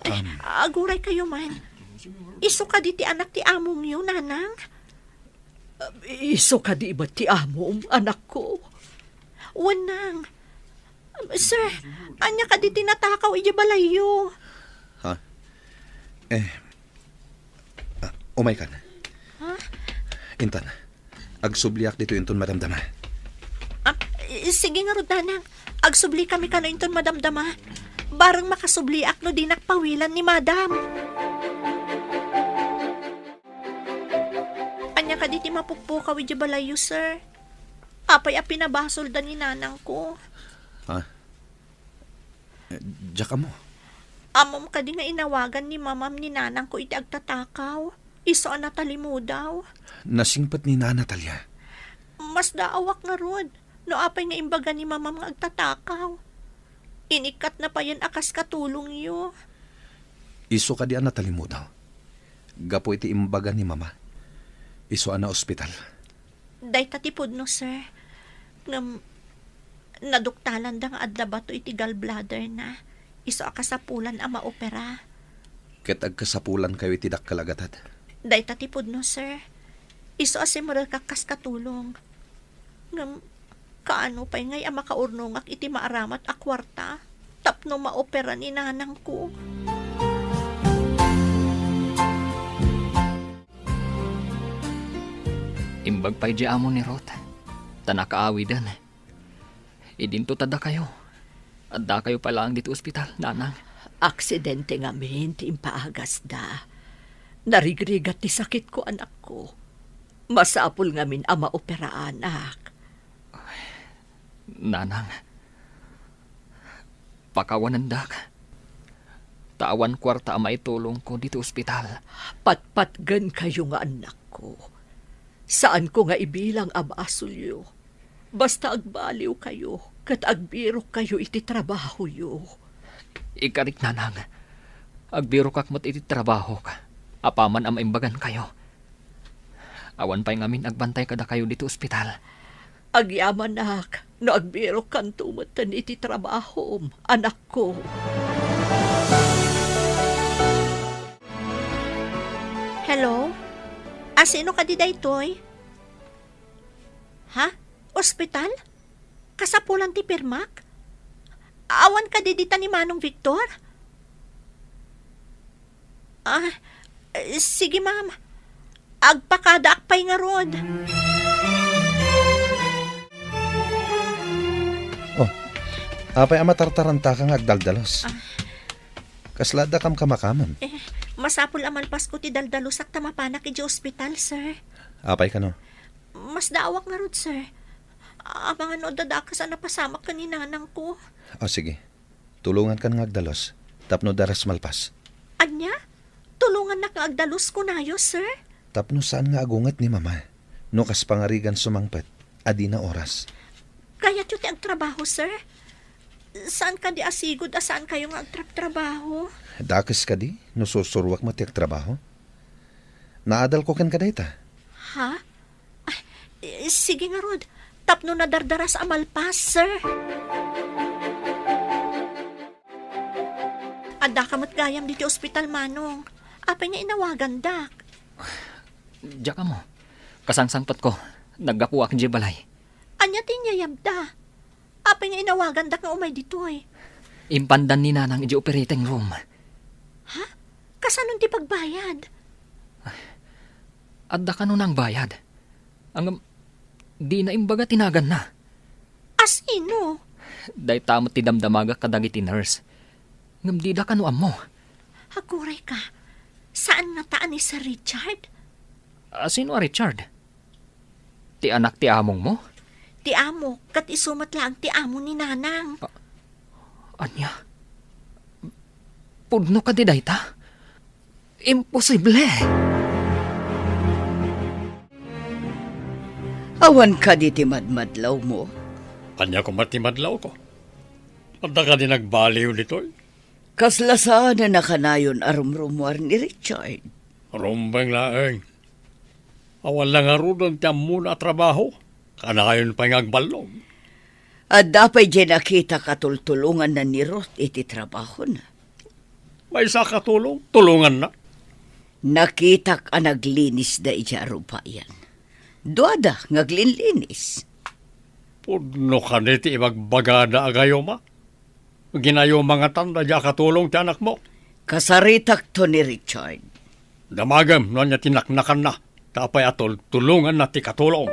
Eh, Um, aguray kayo man. Isu kadi ti anak ti amongyo, nanang? Isu kadi met ti amom, anakko? Wen, nang. Sir, ania kadi ti natakaw idiay balayyo? Ha? Eh, ah, umaykan. Ha? Intan, agsubliak ditoy inton madamdama. Ah, i-, sige ngarud, nanang. Agsubli kami kano inton madamdama. Bareng makasubliak no dinak pawilan ni madam. Ania kadi ti mapukpukaw idiay balayyo, sir? Apay a pinabasolda ni nanangko? Ha? Eh, diak ammo. Ammom kadi nga inawagan ni mamam ni nanangko iti agtatakaw? Isu a natalimudaw? Nasingpet ni Nana Talia. Masdaawak ngarud no apay nga imbaga ni mamam nga agtatakaw. Inikkatna payen a kas katulongyo. Isu kadi a natalimudaw? Gapu iti imbaga ni mama, isu a naospital. Dayta ti pudno, sir. Ngem, naduktalanda nga adda bato iti gallbladderna. Isu a kasapulan a maopera. Ket agkasapulankayo iti dakkel a gatad. Dayta ti pudno, sir. Isu a simrekak kas katulong. Ngem, kaano pay ngay a makaurnongak iti maaramat a kuarta tapno maopera ni nanangko? Imbag pay di amo ni Ruth, ta nakaawiden. Idinto ta dakayo. Addakayo pay laeng ditoy ospital, nanang. Aksidente ngamin ti impaagasda. Narigrigat ti sakitko, anakko. Masapul ngamin a maoperaanak. Nanang, pakawanendak. Ta awan kuarta a maitulongko ditoy ospital. Patpatgenkayo nga annakko. Saanko nga ibilang a basolyo. Basta agbaliwkayo ket agbirokkayo iti trabahoyo. Ikarik, nanang. Agbirokak met iti trabahok, apaman a maimbagankayo. Awan pay ngamin agbantay kadakayo ditoy ospital. Agyamanak no agbirokkanto metten iti trabahom, anakko. Hello? A, sino kadi daytoy? Ha? Ospital? Kasapulan ti pirmak? Awan kadi dita ni Manong Victor? Ah, eh, sige, ma'am. Agpakadaak pay ngarud. Oh, apay a matartarantaka nga agdaldalos? Ah. Kasla adda kamkamakamem? Eh, masapul a malpasko ti daldalusak ta mapanak idiay ospital, sir. Apay kano? Masdaawak ngarud, sir. Amangan no adda dakes a napasamak ken ni nanangko. O, sige. Tulongankan nga agdalus tapno adda kas malpas. Ania? Tulongannak nga agdalus, kunayo, sir? Tapno saan nga agunget ni Mama no kas pangarigan sumangpet a dina oras. Kayatyo ti agtrabaho, sir? Saan kadi a sigud a saankayo nga agtrabtrabaho? Dakes kadi no sursuruak met ti agtrabaho? Naadalko kenka dayta. Ha? Ay, eh, sige ngarud. Tapno nadardaras a malpas, sir. Addaka met gayam ditoy ospital, Manong. Apay nga inawagandak? Diak ammo. Kasangsangpetko. Naggapuak idiay balay. Ania ti inyayabda? Apay nga inawagandak nga umay ditoy? Impandan ni Nanang idiay operating room. Ha? Kasano ti pagbayad? Adda kano nangbayad? Ngem, dina imbaga ti naganna. A sino? Dayta met ti damdamagak kadagiti nurse. Ngem dida kano ammo. Aguray ka, saan ngata a ni Sir Richard? A sino a Richard? Ti anak ti amongmo? Ti amo, ket isu met laeng ti amo ni Nanang. A-, ania? Pudno kadi dayta? Imposible! Awan kadi ti madmadlawmo? Ania koma ti madlawko? Adda kadi nagbaliw ditoy? Kasla saan a kanayon a rumrumuar ni Richard? Rumbeng laeng. Awan la ngaruden ti ammona a trabaho. Kanayon pay nga agballog. Adda pay diay nakitak a tultulonganna ni Ruth iti trabahona? Maysa a katulong, tulonganna. Nakitak a naglinisda idiay arupayan. Duada nga aglinlinis. Pudno kadi ti ibagbagada a gayuma? Ginayuma ngatan daydiay a katulong ti anakmo? Kasaritakto ni Richard. Damagem no ania ti naknakanna, ta apay a tultulonganna ti katulong.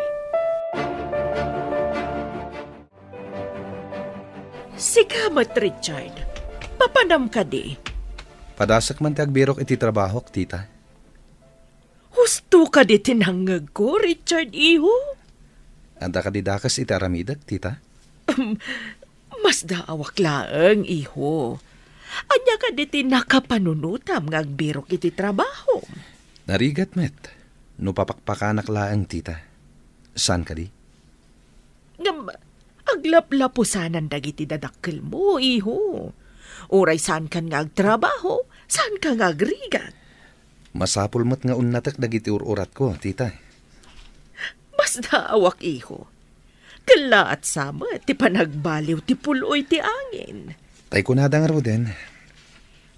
Sika met, Richard. Papanam kadi? Padasek man ti agbirok iti trabahok, tita. Husto kadi ti nangngegko, Richard, iho? Adda kadi dakes iti aramidek, tita? Masdaawak laeng, iho. Ania kadi ti nakapanunotam nga agbirok iti trabaho? Narigat met no papakpakanak laeng, tita. Saan kadi? Ngem, aglaplapusanan dagiti dadakkelmo, iho. Uray saankan nga agtrabaho, saanka nga agrigat. Masapul met nga unnatek dagiti ur-uratko, tita. Masdaawak, iho. Kellaat sa met ti panagbaliw ti pul-oy ti angin. Tay kunada ngaruden,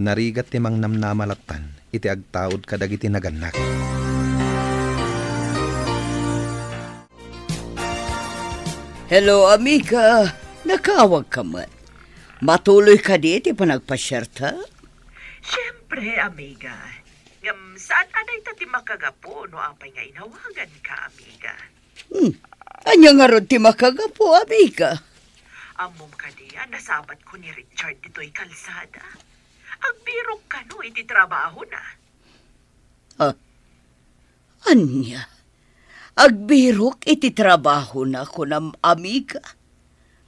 narigat ti mangnamnama lattan iti agtaud kadagiti nagannak. Hello, amiga. Nakaawagka met. Matuloy kadi ti panagpasiarta? Siempre, amiga. Ngem saan a dayta ti makagapu no apay nga inawaganka, amiga? Hmm. Ania ngarud ti makagapu, amiga? Ammom kadi a nasabatko ni Richard ditoy kalsada? Agbirok kano iti trabahona. Ah, ania? Agbirok iti trabahona, kunam, amiga?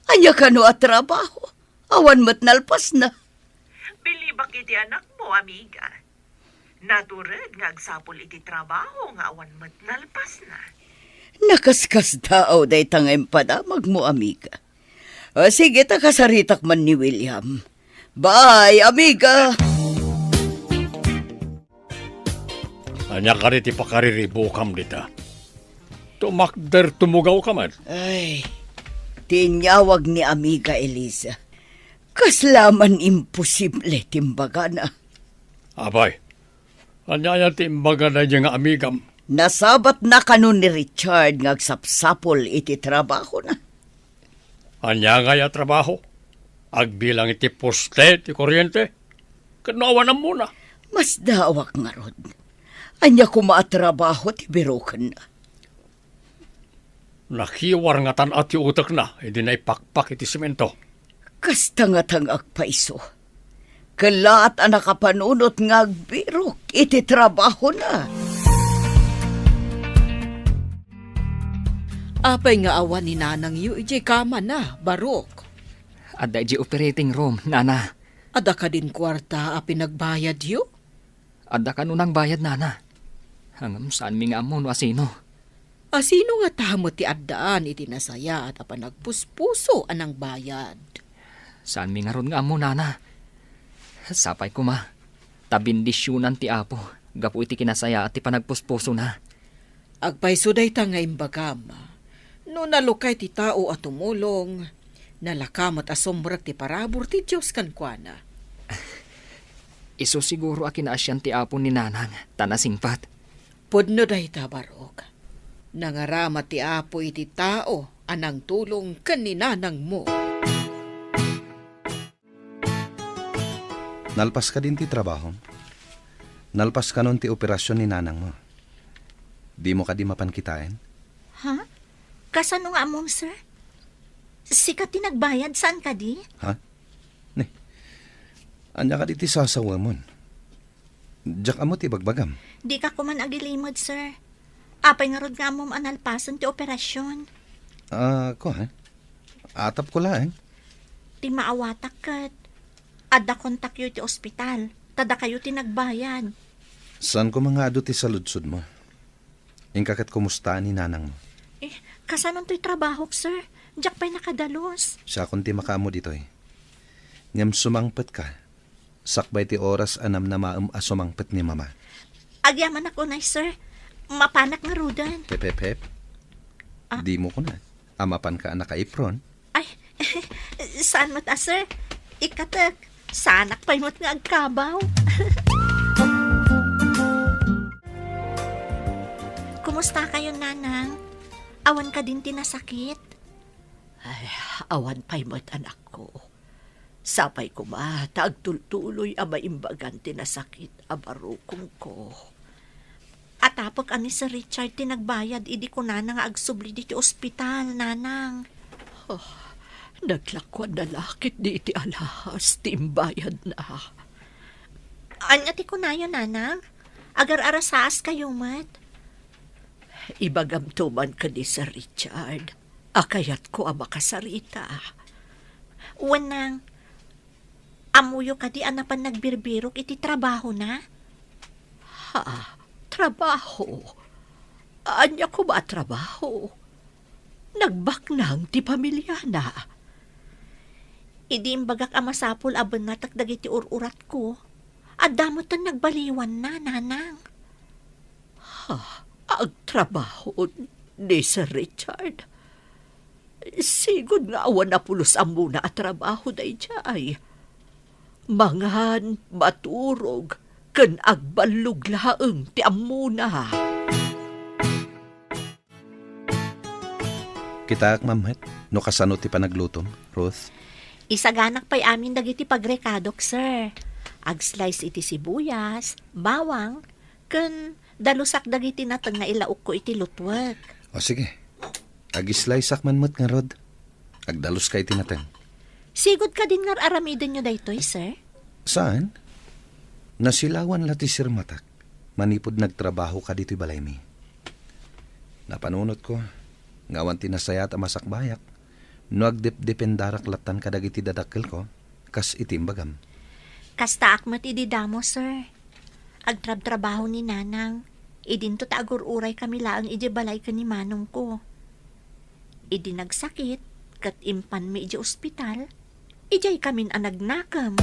Ania kano a trabaho? Awan met nalpasna. Bilibak iti anakmo, amiga. Natured nga agsapul iti trabaho nga awan met nalpasna. Nakaskasdaaw dayta nga impadamagmo, amiga. O, sige, ta kasaritak man ni William. Bye, amiga! Ania kadi ti pakariribukam dita? Tumakder tumugawka met. Ay, ti inyawag ni Amiga Eliza. Kasla man imposible ti imbagana. Apay, ania aya ti imbagana daydiay nga amigam? Nasabatna kano ni Richard nga agsapsapul iti trabahona. Ania ngay a trabaho? Agbilang iti poste ti kuryente? Ket no awan ammona? Masdaawak ngarud. Ania koma a trabaho ti birokenna? Nakiwar ngatan a ti utekna idi naipakpak iti semento. Kasta ngatan nga agpayso. Kellaat a nakapanunot nga agbirok iti trabahona. Apay nga awan ni nanangyo idiay kamana, Barok? Adda idiay operating room, nana. Adda kadin kuarta a pinagbayadyo? Adda kano nangbayad, nana. Ngem saanmi nga ammo no asino. Asino ngata met ti addaan iti nasayaat a panagpuspuso a nangbayad? Saanmi ngarud nga ammo, nana. Sapay koma, ta bendisionan ti Apo gapu iti kinasayaat ti panagpuspusona. Agpayso dayta nga imbagam. No nalukay ti tao a tumulong, nalaka met a sumrek ti parabur ti Dios kenkuana. Isu siguro a kinaasian ti Apo ni Nanang, ta nasingpet. Pudno dayta, Barok. Nangarama ti Apo iti tao a nangtulong ken ni nanangmo. Nalpas kadin ti trabahom? Nalpas kanon ti operasion ni nanangmo? Dimo kadi mapan kitaen? Ha? Kasano nga ammom, sir? Sika ti nagbayad, saan kadi? Ha? Ni, ania kadi ti sasawamon? Diak ammo ti ibagbagam. Dika koman agilimed, sir. Apay ngarud nga ammom a nalpasen ti operasion? Ah, kua, eh? Atapko laeng. Ti maawatak ket adda kontakyo iti ospital, ta dakayo ti nagbayad. Saan koma nga adu ti saludsodmo? Inka ket kumusta ni nanangmo? Eh, kasanontoy trabahok, sir? Diak pay nakadalus. Siakon ti makaammo ditoy. Ngem sumangpetka, sakbay ti oras a namnamaem a sumangpet ni Mama. Agyamanak unay, sir. Mapanak ngaruden. Pep, pep, pep. Ah? Dimo kuna a mapanka a nakaipron? Ay, saan met a, sir? Ikkatek, saanak pay met nga agkabaw. Kumusta kayo, Nanang? Awan kadin ti nasakit? Ay, awan pay met, anakko. Sapay koma ta agtultuloy a maimbagan ti nasakit a barukongko. Atapek a ni Sir Richard ti nagbayad idi kunana nga agsubli ditoy ospital, Nanang. Oh, naglakuanna la ketdi iti alahas ti imbayadna. Ania ti kunayo, Nanang? Agar-arasaas kayo met? Ibagamto man ken ni Sir Richard a kayatko a makasarita. Wen, Nang, ammoyo kadi a napan nagbirbirok iti trabahona? Ha? Trabaho? Ania koma a trabaho? Nagbaknang ti pamiliana. Idi imbagak a masapul a bennatek dagiti ur-uratko, adda metten nagbaliwanna, Nanang. Ha? Agtrabaho ni Sir Richard? Sigud nga awan a pulos ammona a trabaho daydiay. Mangan, maturog, ken agballog laeng ti ammona. Kitaak man met no kasano ti panaglutom, Ruth. Isaganak pay amin dagiti pagrekadok, sir. Ag-slice iti sibuyas, bawang, ken dalusak dagiti nateng nga ilaokko iti lutwek. O sige, ag-sliceak man met ngarud. Agdaluska iti nateng. Sigud kadin nga ar-aramidenyo daytoy, sir? Saan? Nasilawan la ti sirmatak manipud nagtrabaho ka ditoy balaymi. Napanunotko nga awan ti nasayaat a masakbayak no agdepdependarak lattan kadagiti dadakkelko, kas iti imbagam. Kastaak met idi damo, sir. Agtrabtrabaho ni Nanang. Idinto ta agur-uray kami laeng idiay balay ken ni manongko. Idi nagsakit ket impanmi idiay ospital, idiay kamin a nagnakem.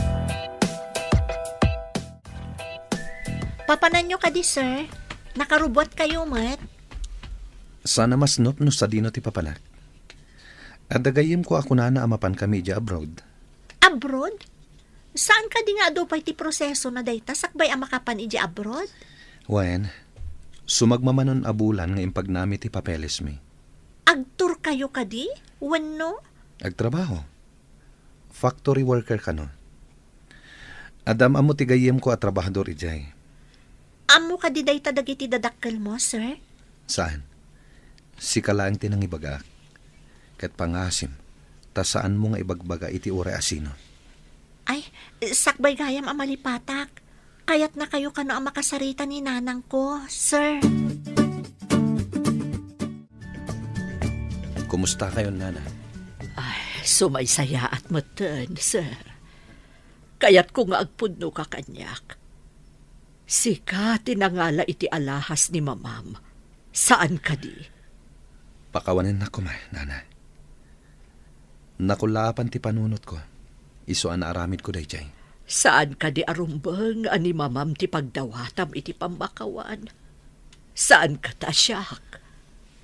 Papananyo kadi, sir? Nakarubuatkayo met. Saan a masnop no sadino ti papanak. Adda gayyemko a kunana a mapankami idiay abroad. Abroad? Saan kadi nga adu pay ti prosesona dayta sakbay a makapan idiay abroad? Wen, sumagmamano a bulan nga impagnami ti papelesmi. Agtourkayo kadi? Wenno? Agtrabaho. Factory worker kano. Adda am-ammo ti gayyemko a trabahador idiay. Ammo kadi dayta dagiti dadakkelmo, sir? Saan? Sika laeng ti nangibagaak. Ket pangasim, ta saanmo nga ibagbaga iti uray a sino. Ay, sakbay gayam a malipatak. Kayatnakayo kano a makasarita ni nanangko, sir. Kumustakayon, Nana? Ay, sumaysayaat metten, sir. Kayatko nga agpudnoka kaniak. Sika ti nangala iti alahas ni mamam. Saan kadi? Pakawanennak koma, Nana. Nakullaapan ti panunotko. Isu a naaramidko daydiay. Saan kadi a rumbeng a ni mamam ti pagdawatam iti pammakawan? Saan ket a siak?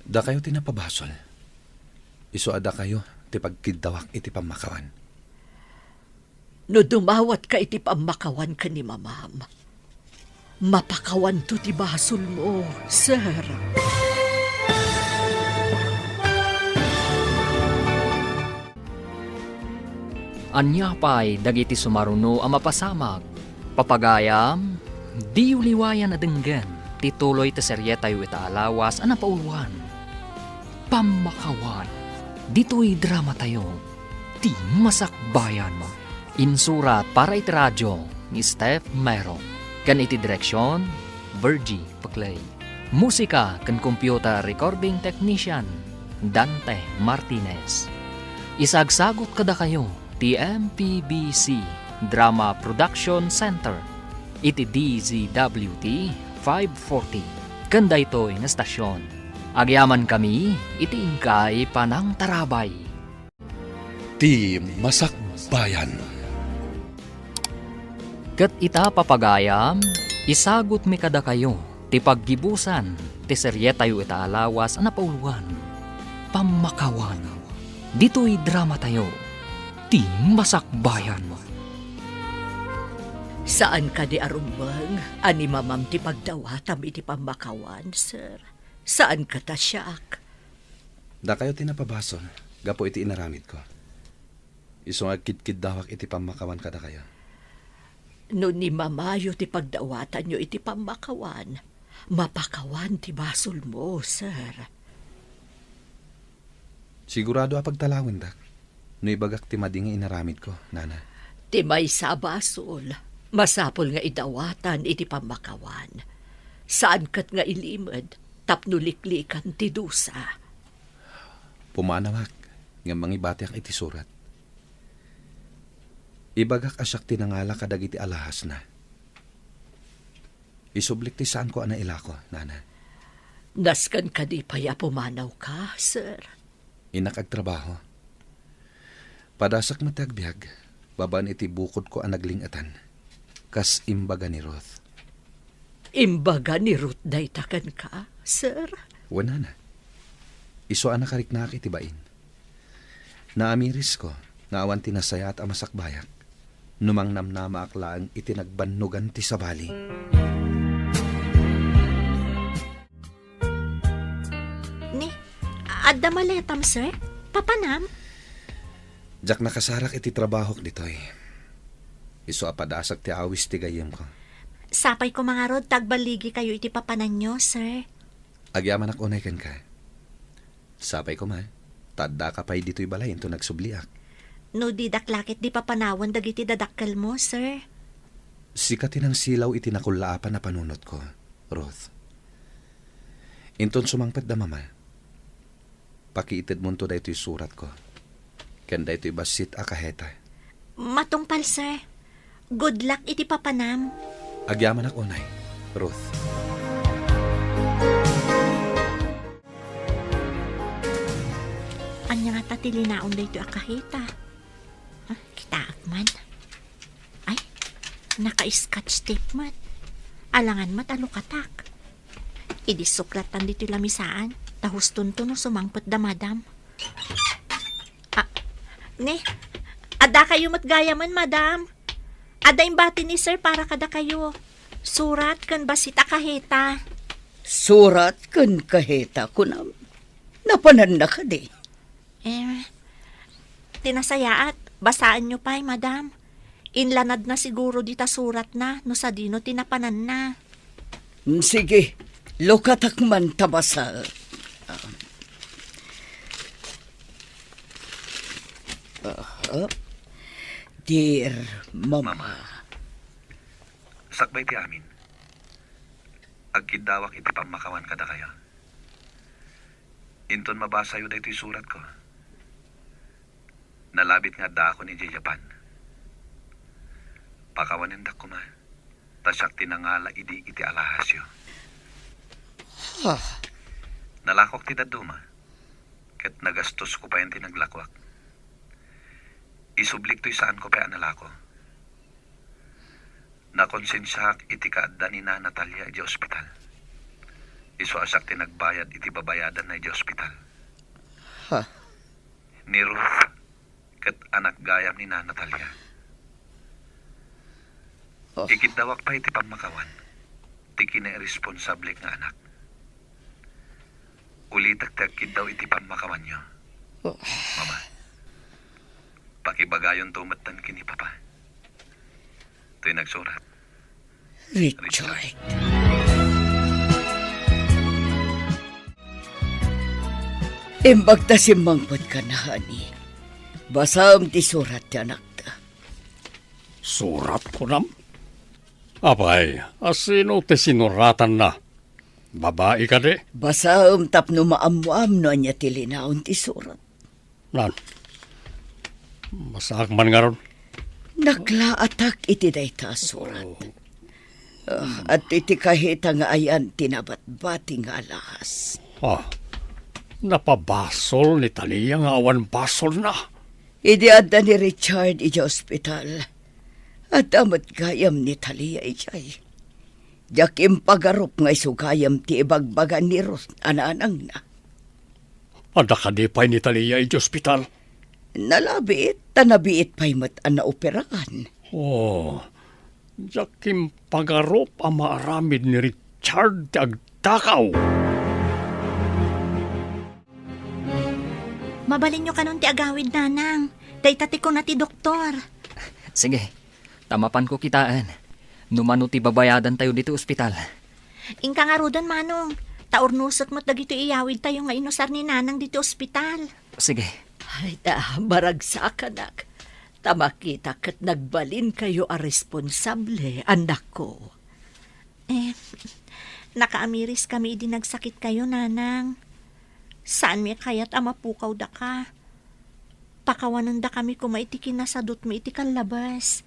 Dakayo ti napabasol. Isu a dakayo ti pagkiddawak iti pammakawan. No dumawatka iti pammakawan ken ni mamam, mapakawanto ti basolmo, sir. Ania pay dagiti sumaruno a mapasamak? Papagayam, diyo liwayan a denggen ti tuloy ti serietayo ita a lawas a napauluan, Pammakawan. Ditoy dramatayo, Ti Masakbayan. Insurat para iti radio ni Steph Mero, ken iti direksion, Virgie Paclay. Musika ken computer recording technician, Dante Martinez. Isagsagut kadakayo ti M P B C Drama Production Center iti D Z W T five forty ken daytoy nga estasion. Agyamankami iti inkay panangtarabay. Ti Masakbayan. Ket ita, papagayam, isagutmi kadakayo ti paggibusan ti serietayo ita a lawas a napauluan, Pammakawan. Ditoy dramatayo, Ti Masakbayan. Saan kadi a rumbeng a ni mamam ti pagdawatam iti pammakawan, sir? Saan ket a siak? Dakayo ti napabasol gapu iti inaramidko. Isu nga agkidkiddawak iti pammakawan kadakayo. No ni mamayo ti pagdawatanyo iti pammakawan, mapakawan ti basolmo, sir. Sigurado a pagtalawendak no ibagak ti madi nga inaramidko, Nana. Ti maysa a basol, masapul nga idawatan iti pammakawan. Saan ket nga ilimed tapno liklikan ti dusa. Pumanawak ngem mangibatiak iti surat. Ibagak a siak ti nangala kadagiti alahasna. Isublik ti saanko a nailako, Nana. Nasken kadi pay a pumanawka, sir? Innak agtrabaho. Padasak met ti agbiag, babaen iti bukodko a nagling-etan, kas imbaga ni Ruth. Imbaga ni Ruth dayta kenka, sir? Wen, Nana. Isu a nakariknaak iti bain. Naamirisko nga awan ti nasayaat a masakbayak no mangnamnamaak laeng iti nagbannogan ti sabali. Ni, Adda maletam, sir? Papanam? Diak nakasarak iti trabahok ditoy. Isu a padasak ti awis ti gayyemko. Sapay koma ngarud ta agballigikayo iti papananyo, sir. Agyamanak unay kenka. Sapay koma, ta addaka pay ditoy balay inton agsubliak. No didak la ket di papanawen dagiti dadakkelmo, sir. Sika ti nangsilaw iti nakullaapan a panunotko, Ruth. Inton sumangpet da Mama, pakiitedmonto daytoy suratko ken daytoy bassit a kaheta. Matungpal, sir. Good luck iti papanam. Agyamanak unay, Ruth. Ania ngata ti linaon daytoy a kaheta? Ah, kitaak man. Ay, naka-scotch tape met. Alangan met a lukatak. Idi suklatan ditoy lamisaan, ta hustonto no sumangpet da Madam. Ah, ne, adda kayo met gayamen, Madam. Adda imbati ni Sir para kadakayo. Surat ken bassit a kaheta. Surat ken kaheta, kunam. Napananna kadi? Eh, ti nasayaat, basaenyo pay, Madam. Inlanadna siguro dita suratna no sadino ti napananna. Mm, sige, lukatak man ta basa. Ah, ah. Dear Mama. Mama, sakbay ti amin, agkiddawak iti pammakawan kadakayo. Inton mabasayo daytoy suratko, nalabit nga addaakon idiay Japan. Pakawanendak koma, ta siak ti nangala idi iti alahasyo. Ah. Nalakok ti dadduma, ket nagastosko payen ti naglakuak. Isublik toy saanko pay a nalako. Nakonsensiaak iti kaadda ni Nana Talia idiay ospital. Isu a siak ti nagbayad iti babayadanna idiay ospital. Ha? Ni Ruth ket anak gayam ni Nana Talia. Oh. Ikiddawak pay iti pammakawan ti kinairresponsablek nga anak. Ulitek ti agkiddaw iti pammakawanyo. Oh. Mama, pakibagayonto metten ken ni Papa. Toy nagsurat, Richard. Richard. Imbag ta simmangpetka, honey. Basaem ti surat ti anakta. Surat, kunam? Apay, a sino ti sinuratanna? Babai kadi? Basaem tapno maammoam no ania ti linaon ti surat. Nan, basaak man ngarud. Naglaatak iti dayta a surat. Oh. Ah, adtoy ti kaheta nga ayan ti nabatbati nga alahas. Ah, napabasol ni Talia nga awan basolna. Idi adda ni Richard idiay ospital, adda met gayam ni Talia idiay. Diak impagarup nga isu gayam ti ibagbaga ni Ruth a nanangna. Adda kadi pay ni Talia idiay ospital? Nalabit, ta nabiit pay met a naoperaan. Oh, diak impagarup a maaramid ni Richard ti agtakaw. Mabalinyo kanon ti agawid, nanang. Dayta ti kuna ti doktor. Sige, ta mapanko kitaen no mano ti babayadantayo ditoy ospital. Inka ngaruden, manong. Ta urnosek met dagitoy iyawidtayo nga inusar ni nanang ditoy ospital. Sige. Ay, ta, maragsakanak. Ta makita ket nagbalinkayo a responsable, anakko. Eh, nakaamiris kami idi nagsakit kayo, nanang. Saanmi a kayat a mapukaw daka. Pakawanendakami koma iti kinasadutmo iti kallabas.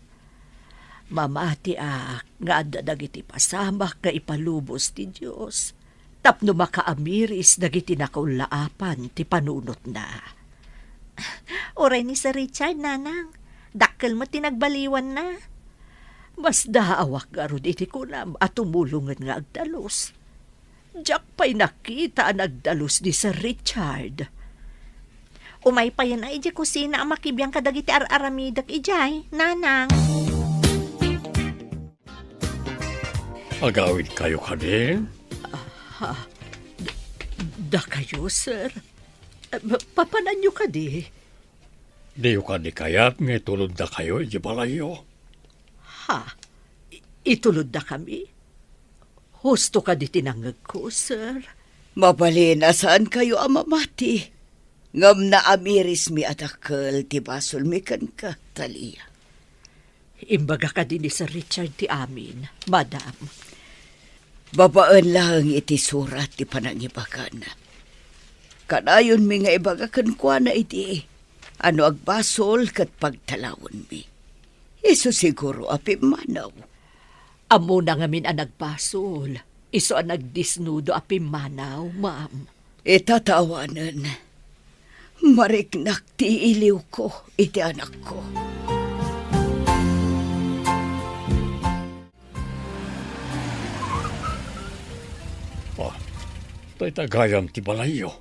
Mamatiak nga adda dagiti pasamak nga ipalubos ti Dios tapno makaamiris dagiti nakullaapan ti panunotna. Uray ni Sir Richard, nanang, dakkel met ti nagbaliwanna. Masdaawak ngarud iti kunam a tumulongen nga agdalus. Diak pay nakita a nagdalus ni Sir Richard. Umay payen a idiay kusina a makibiang kadagiti ar-aramidek idiay, nanang. Agawidkayo kadi? Ah, d-, dakayo, sir? Eh, pa-, papananyo kadi? Diyo kadi kayat nga ituloddakayo iti balayyo? Ha? I-, ituloddakami? Husto kadi ti nangngegko, sir? Mabalin a saankayo a mamati. Ngem naamirismi a dakkel ti basolmi kenka, Talia. Imbaga kadi ni Sir Richard ti amin, madam. Babaen laeng iti surat ti panangibagana. Kanayonmi nga ibaga kenkuana idi a no agbasol ket pagtalawenmi. Isu siguro a pimmanaw. Ammona ngamin a nagbasol. Isu a nagdisnudo a pimmanaw, ma'am. Ita ta awanen, mariknak ti iliwko iti anakko. Ah, dayta gayam ti balayyo.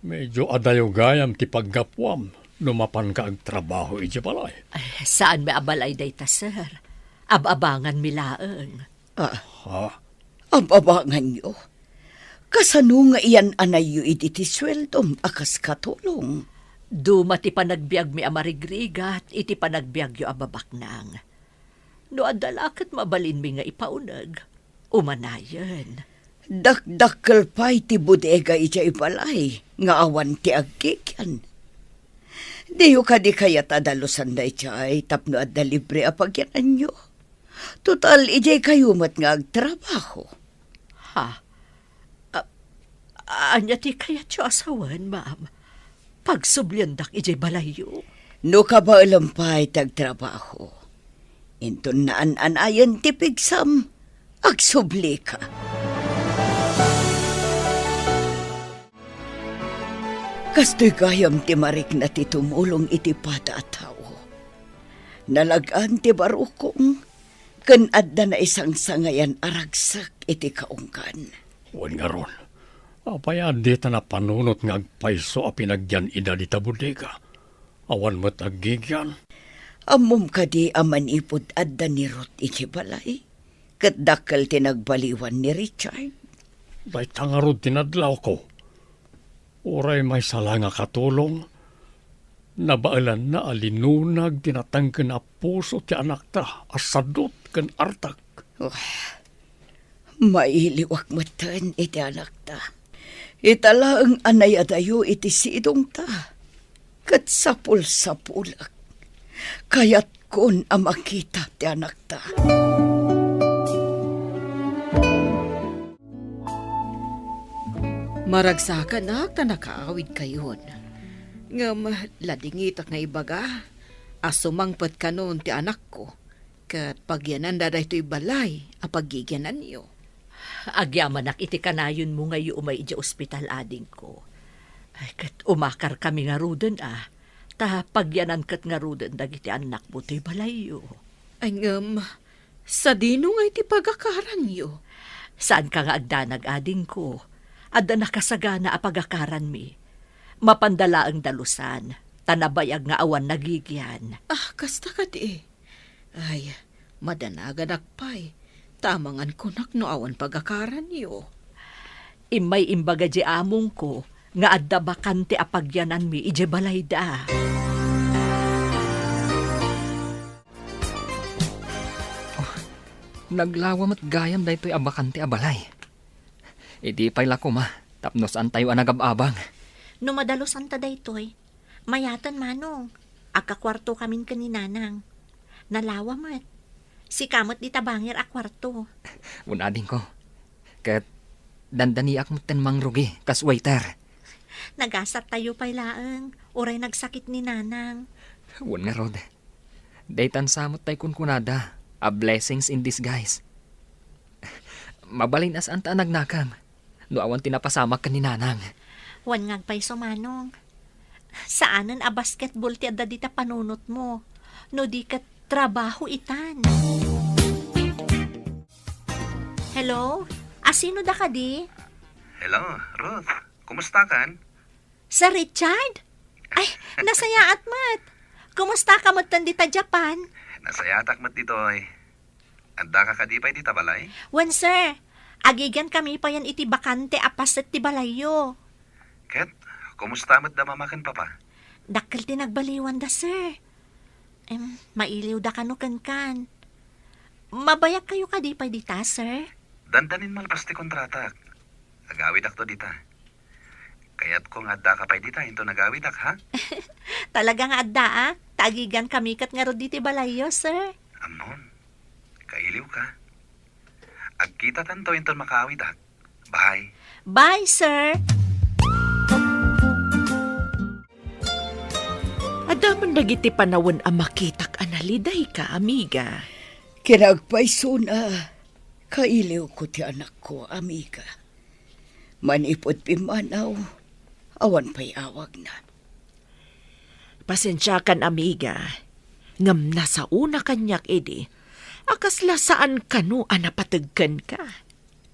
Medyo adayo gayam ti paggapuam no mapanka agtrabaho iti balay. Ay, saanmi a balay dayta, sir. Ab-abanganmi laeng. Ah, Ha? Ab-abanganyo? Kasano nga iyan-anayyo idi ti sueldom a kas katulong? Duma ti panagbiagmi a marigrigat iti panagbiagyo a babaknang. No adda la ket mabalinmi nga ipauneg, umanayen. Dakdakkel pay ti bodega idiay balay nga awan ti aggigian. Diyo kadi kayat a dalusan daydiay tapno adda libre a pagyananyo? Total, idiay kayo met nga agtrabaho. Ha? A-, ania ti kayatyo a sawen, ma'am? Pagsubliandak idiay balayyo? No kabaelem pay ti agtrabaho, inton naan-anayen ti pigsam, agsublika. Kastoy gayam ti marikna ti tumulong iti pada a tao. Nalag-an ti barukong, ken adda naisangsangayan a ragsek iti kaunggan. Wen ngarud, apay a dita napanunot nga agpayso a pinagyan ida dita bodega? Awan met aggigian. Ammom kadi a manipud adda ni Ruth iti balay, ket dakkel ti nagbaliwan ni Richard? Dayta ngarud ti nadlawko. Uray maysa la nga katulong, nabaelanna a linunag ti natengken a puso ti anakta a sadut ken artak. Oh, mailiwak metten iti anakta. Ita laeng a nayadayo iti sidongta, ket sapulsapulek. Kayatkon a makita ti anakta. Maragsakanak ta nakaawidkayon. Ngem ladingitak nga ibaga a sumangpet kanon ti anakko, ket pagyananda daytoy balay a paggigiananyo. Agyamanak iti kanayonmo nga idiay umay idiay ospital, adingko. Ay, ket umakarkami ngaruden a, ta pagyanan ket ngaruden dagiti annakmo toy balayyo. Ay, ngem, sadino ngay ti pagakaranyo? Saanka nga agdanag, adingko. Adda nakasagana a pagakaranmi. Mapanda laeng dalusan, ta nabayag nga awan nagigian. Ah, kasta kadi. Ay, madanaganak pay, ta amangankonak no awan pagakaranyo. Immay imbaga di amongko nga adda bakante a pagyananmi idiay balayda. Oh, naglawa met gayam daytoy a bakante a balay. Idi pay la koma, tapno saantayo a nagab-abang. No madalosanta daytoy, mayaten, Manong. Agkakuartokamin ken ni Nanang. Nalawa met. Sika met dita bangir a kuarto. Wen, adingko. Ket dandaniak metten mangrugi kas waiter. Nagasattayo pay laeng, uray nagsakit ni Nanang. Wen ngarud. Daytan sa met tay kunkunada, a blessings in disguise. Mabalin a saanta a nagnakem no awan ti napasamak ken ni Nanang. Wen nga agpayso, Manong. Saanen a basketball ti adda dita panunotmo, no di ket trabaho itan. Hello? Asino da kadi? Hello, Ruth. Kumusta kan? Sir Richard? Ay, nasayaat met. Kumusta ka met dita Japan? Nasayaatak met ditoy. Adda ka kadi pay dita balay? Wen, sir. Agigian kami payen iti bakante a paset ti balayyo. Ket, Kumusta met da mama ken papa? Dakkel ti nagbaliwanda, sir. Em, mailiwda kano kenkan. Mabayagkayo kadi pay dita, sir? Dandanin malpas ti kontratak. Agawidakto dita. Kayatko nga addaka pay dita inton agawidak, ha? Talaga nga addaak. Ta agigankami ket ngarud diti balayyo, sir. Ammom, kailiwka. Agkitatanto inton makaawidak. Bye. Bye, sir. Adda man dagiti panawen a makitak a nalidayka, amiga. Kinagpaysona, kailiwko ti anakko, amiga. Manipud pimmanaw, awan pay awagna. Pasensiakan, amiga, ngem nasaona kaniak idi a kasla saan kano a napateg kenka.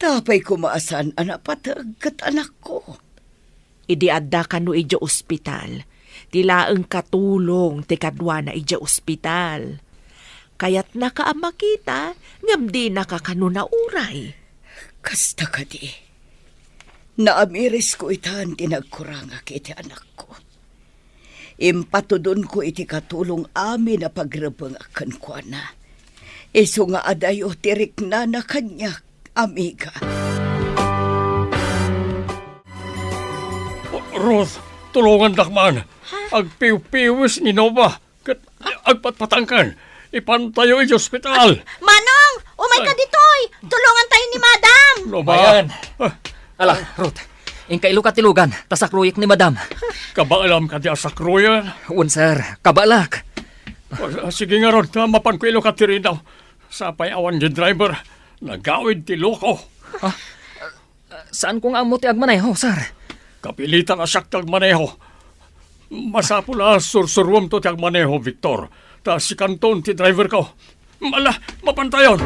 Ta apay koma a saan a napateg ket anakko? Idi adda kano idiay ospital, ti laeng katulong ti kaduana idiay ospital. Kayatnaka a makita, ngem dinaka kano nauray. Kasta kadi, naamirisko itan ti nagkurangak iti anakko. Impatudonko iti katulong amin a pagrebengak kenkuana. Isu nga adayo ti riknana kaniak, amiga. Ruth, tulongandak man. Ha? Agpiwpiwis ni Nova. Ket agpatpatangken. Ipantayo iti ospital. Manong, umayka ditoy. Tulongantayo ni Madam. Nova. Bayan. Ah. Ala, Ruth. Inka ilukat ti lugan, ta sakruyek ni Madam. Kabaalam kadi a sakruyen? Wen, sir. Kabaalak. Ah, sige ngarud, ta mapanko ilukat ti ridaw. Sapay awan diay driver. Nagawid ti loko. Ah, saanko nga ammo ti agmaneho, sir. Kapilitan a siak ti agmaneho. Masapul a sursuruemto ti agmaneho, Victor. Ta sikanton ti driverko. Ala, mapantayon.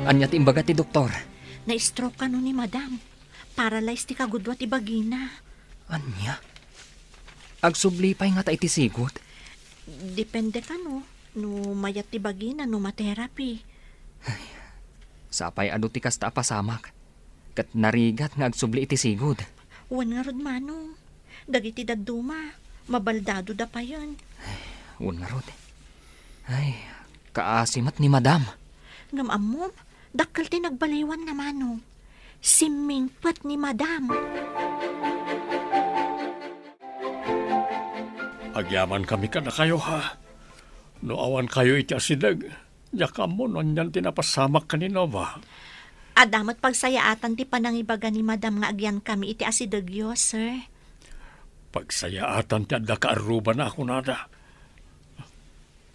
Ania ti imbaga ti doktor? Na-stroke kano ni Madam. Paralyze ti kagudua ti bagina. Ania? Agsubli pay ngata iti sigud? Depende kano, no mayat ti bagina no ma-therapy. Ay, sapay adu ti kasta a pasamak. Ket narigat nga agsubli iti sigud. Wen ngarud, Manong. Dagiti dadduma, mabaldadoda payen. Ay, wen ngarud. Ay, kaasi met ni Madam. Ngem ammom, dakkel ti nagbaliwanna, Manong. Simmingpet ni Madam. Agyamankami kadakayo, ha? No awankayo iti asideg, diak ammo no anian ti napasamak ken ni Nova. Adda met pagsayaatan ti panangibaga ni Madam nga agyankami iti asidegyo, sir. Pagsayaatan ti adda kaarrubana a kunada.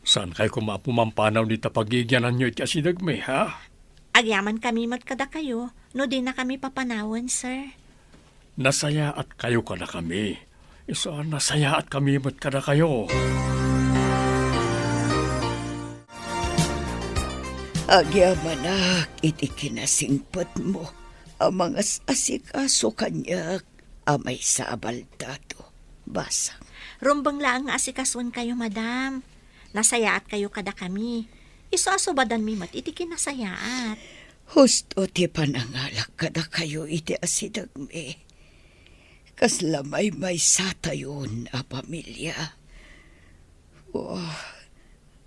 Saankayo koma a pumampanaw dita pagigyananyo iti asidegmi, ha? Agyamankami met kadakayo no dinakami papanawen, sir. Nasayaatkayo kadakami. Isu a nasayaatkami met kadakayo. Agyamanak iti kinasingpetmo a mangas-asikaso kaniak a maysa a baldado. Basang. Rumbeng laeng nga asikasoenkayo, Madam. Nasayaatkayo kadakami. Isu a subadanmi met iti kinasayaat. Husto ti panangalak kadakayo iti asidegmi. Kasla maymaysatayon a pamilia. Oh,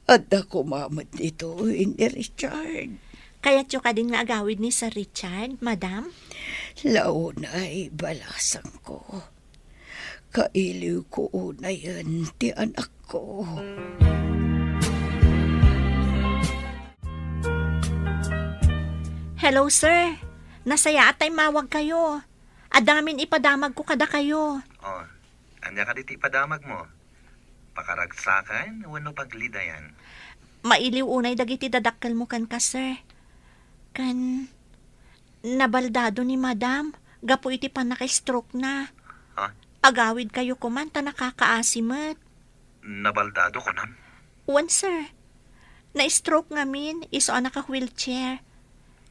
adda koma met ditoy ni Richard. Kayatyo kadin nga agawid ni Sir Richard, Madam? Launay, balasangko. Kailiwko unayen ti anakko. Hello, sir. Nasayaat ta immawagkayo. Adda ngamin ipadamagko kadakayo. Oh, ania kadi ti ipadamagmo? Pakaragsakan wenno paglidayan? Mailiw unay dagiti dadakkelmo kenka, sir. Ken nabaldado ni Madam gapu iti pannaka-stroke-na. Ha? Agawidkayo koman ta nakakaasi met. Nabaldado, kunam? Wen, sir. Na-stroke ngamin, isu a naka-wheelchair.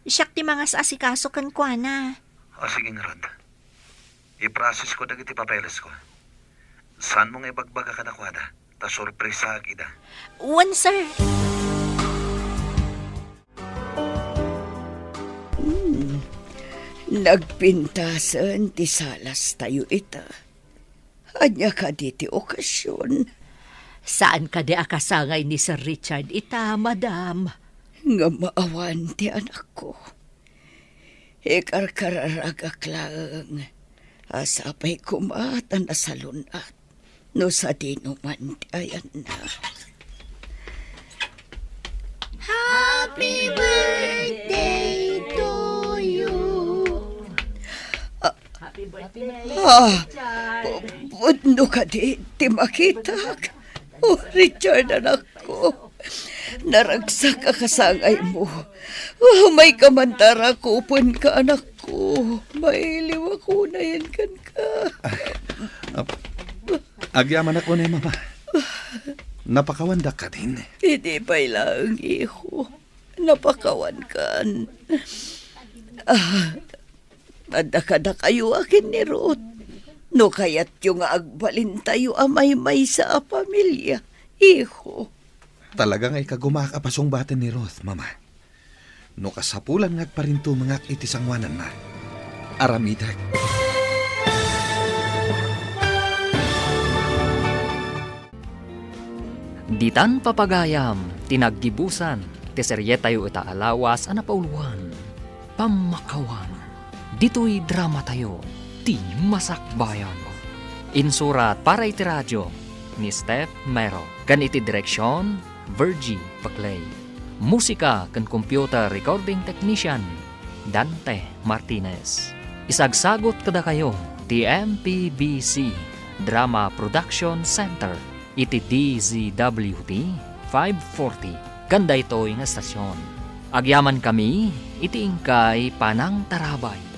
Siak ti mangas-asikaso kenkuana. O, sige ngarud. I-process-ko dagiti papelesko. Saanmo nga ibagbaga kadakuada, ta sorpresaak ida. Wen, sir. Hmm. Nagpintasen ti salastayo ita. Ania kadi ti okasion? Saan kadi a kasangay ni Sir Richard ita, madam? Ngem awan ti anakko. Ikarkararagak laeng a sapay koma ta nasalun-at no sadino man ti ayanna. Happy birthday to you. Ah, Happy birthday, ah, Richard. Pu-, pudno kadi ti makitak? Oh, Richard, anakko. Naragsak a kasangaymo. Umayka man ta rakupenka, anakko. Mailiwak unayen kenka. Ah, ah, agyamanak unay, Mama. Napakawandak kadin? Idi pay laeng, iho. Napakawankan. Ah, adda kadakayo a ken ni Ruth. No kayatyo nga agbalintayo a maymaysa a pamilia, iho. Talaga nga ikagumaak a pasungbaten ni Ruth, Mama. No kasapulan nga agparintumengak iti sangoananna, aramidek. Ditan papagayam ti naggibusan ti serietayo ita a lawas a napauluan, Pammakawan. Ditoy dramatayo ti masakbayan. Insurat para iti radio ni Steph Mero, ken iti direksion, Virgie Paclay. Musika ken computer recording technician, Dante Martinez. Isagsagut kadakayo ti M P B C Drama Production Center iti D Z W T five forty ken daytoy nga estasion. Agyamankami iti inkay panangtarabay.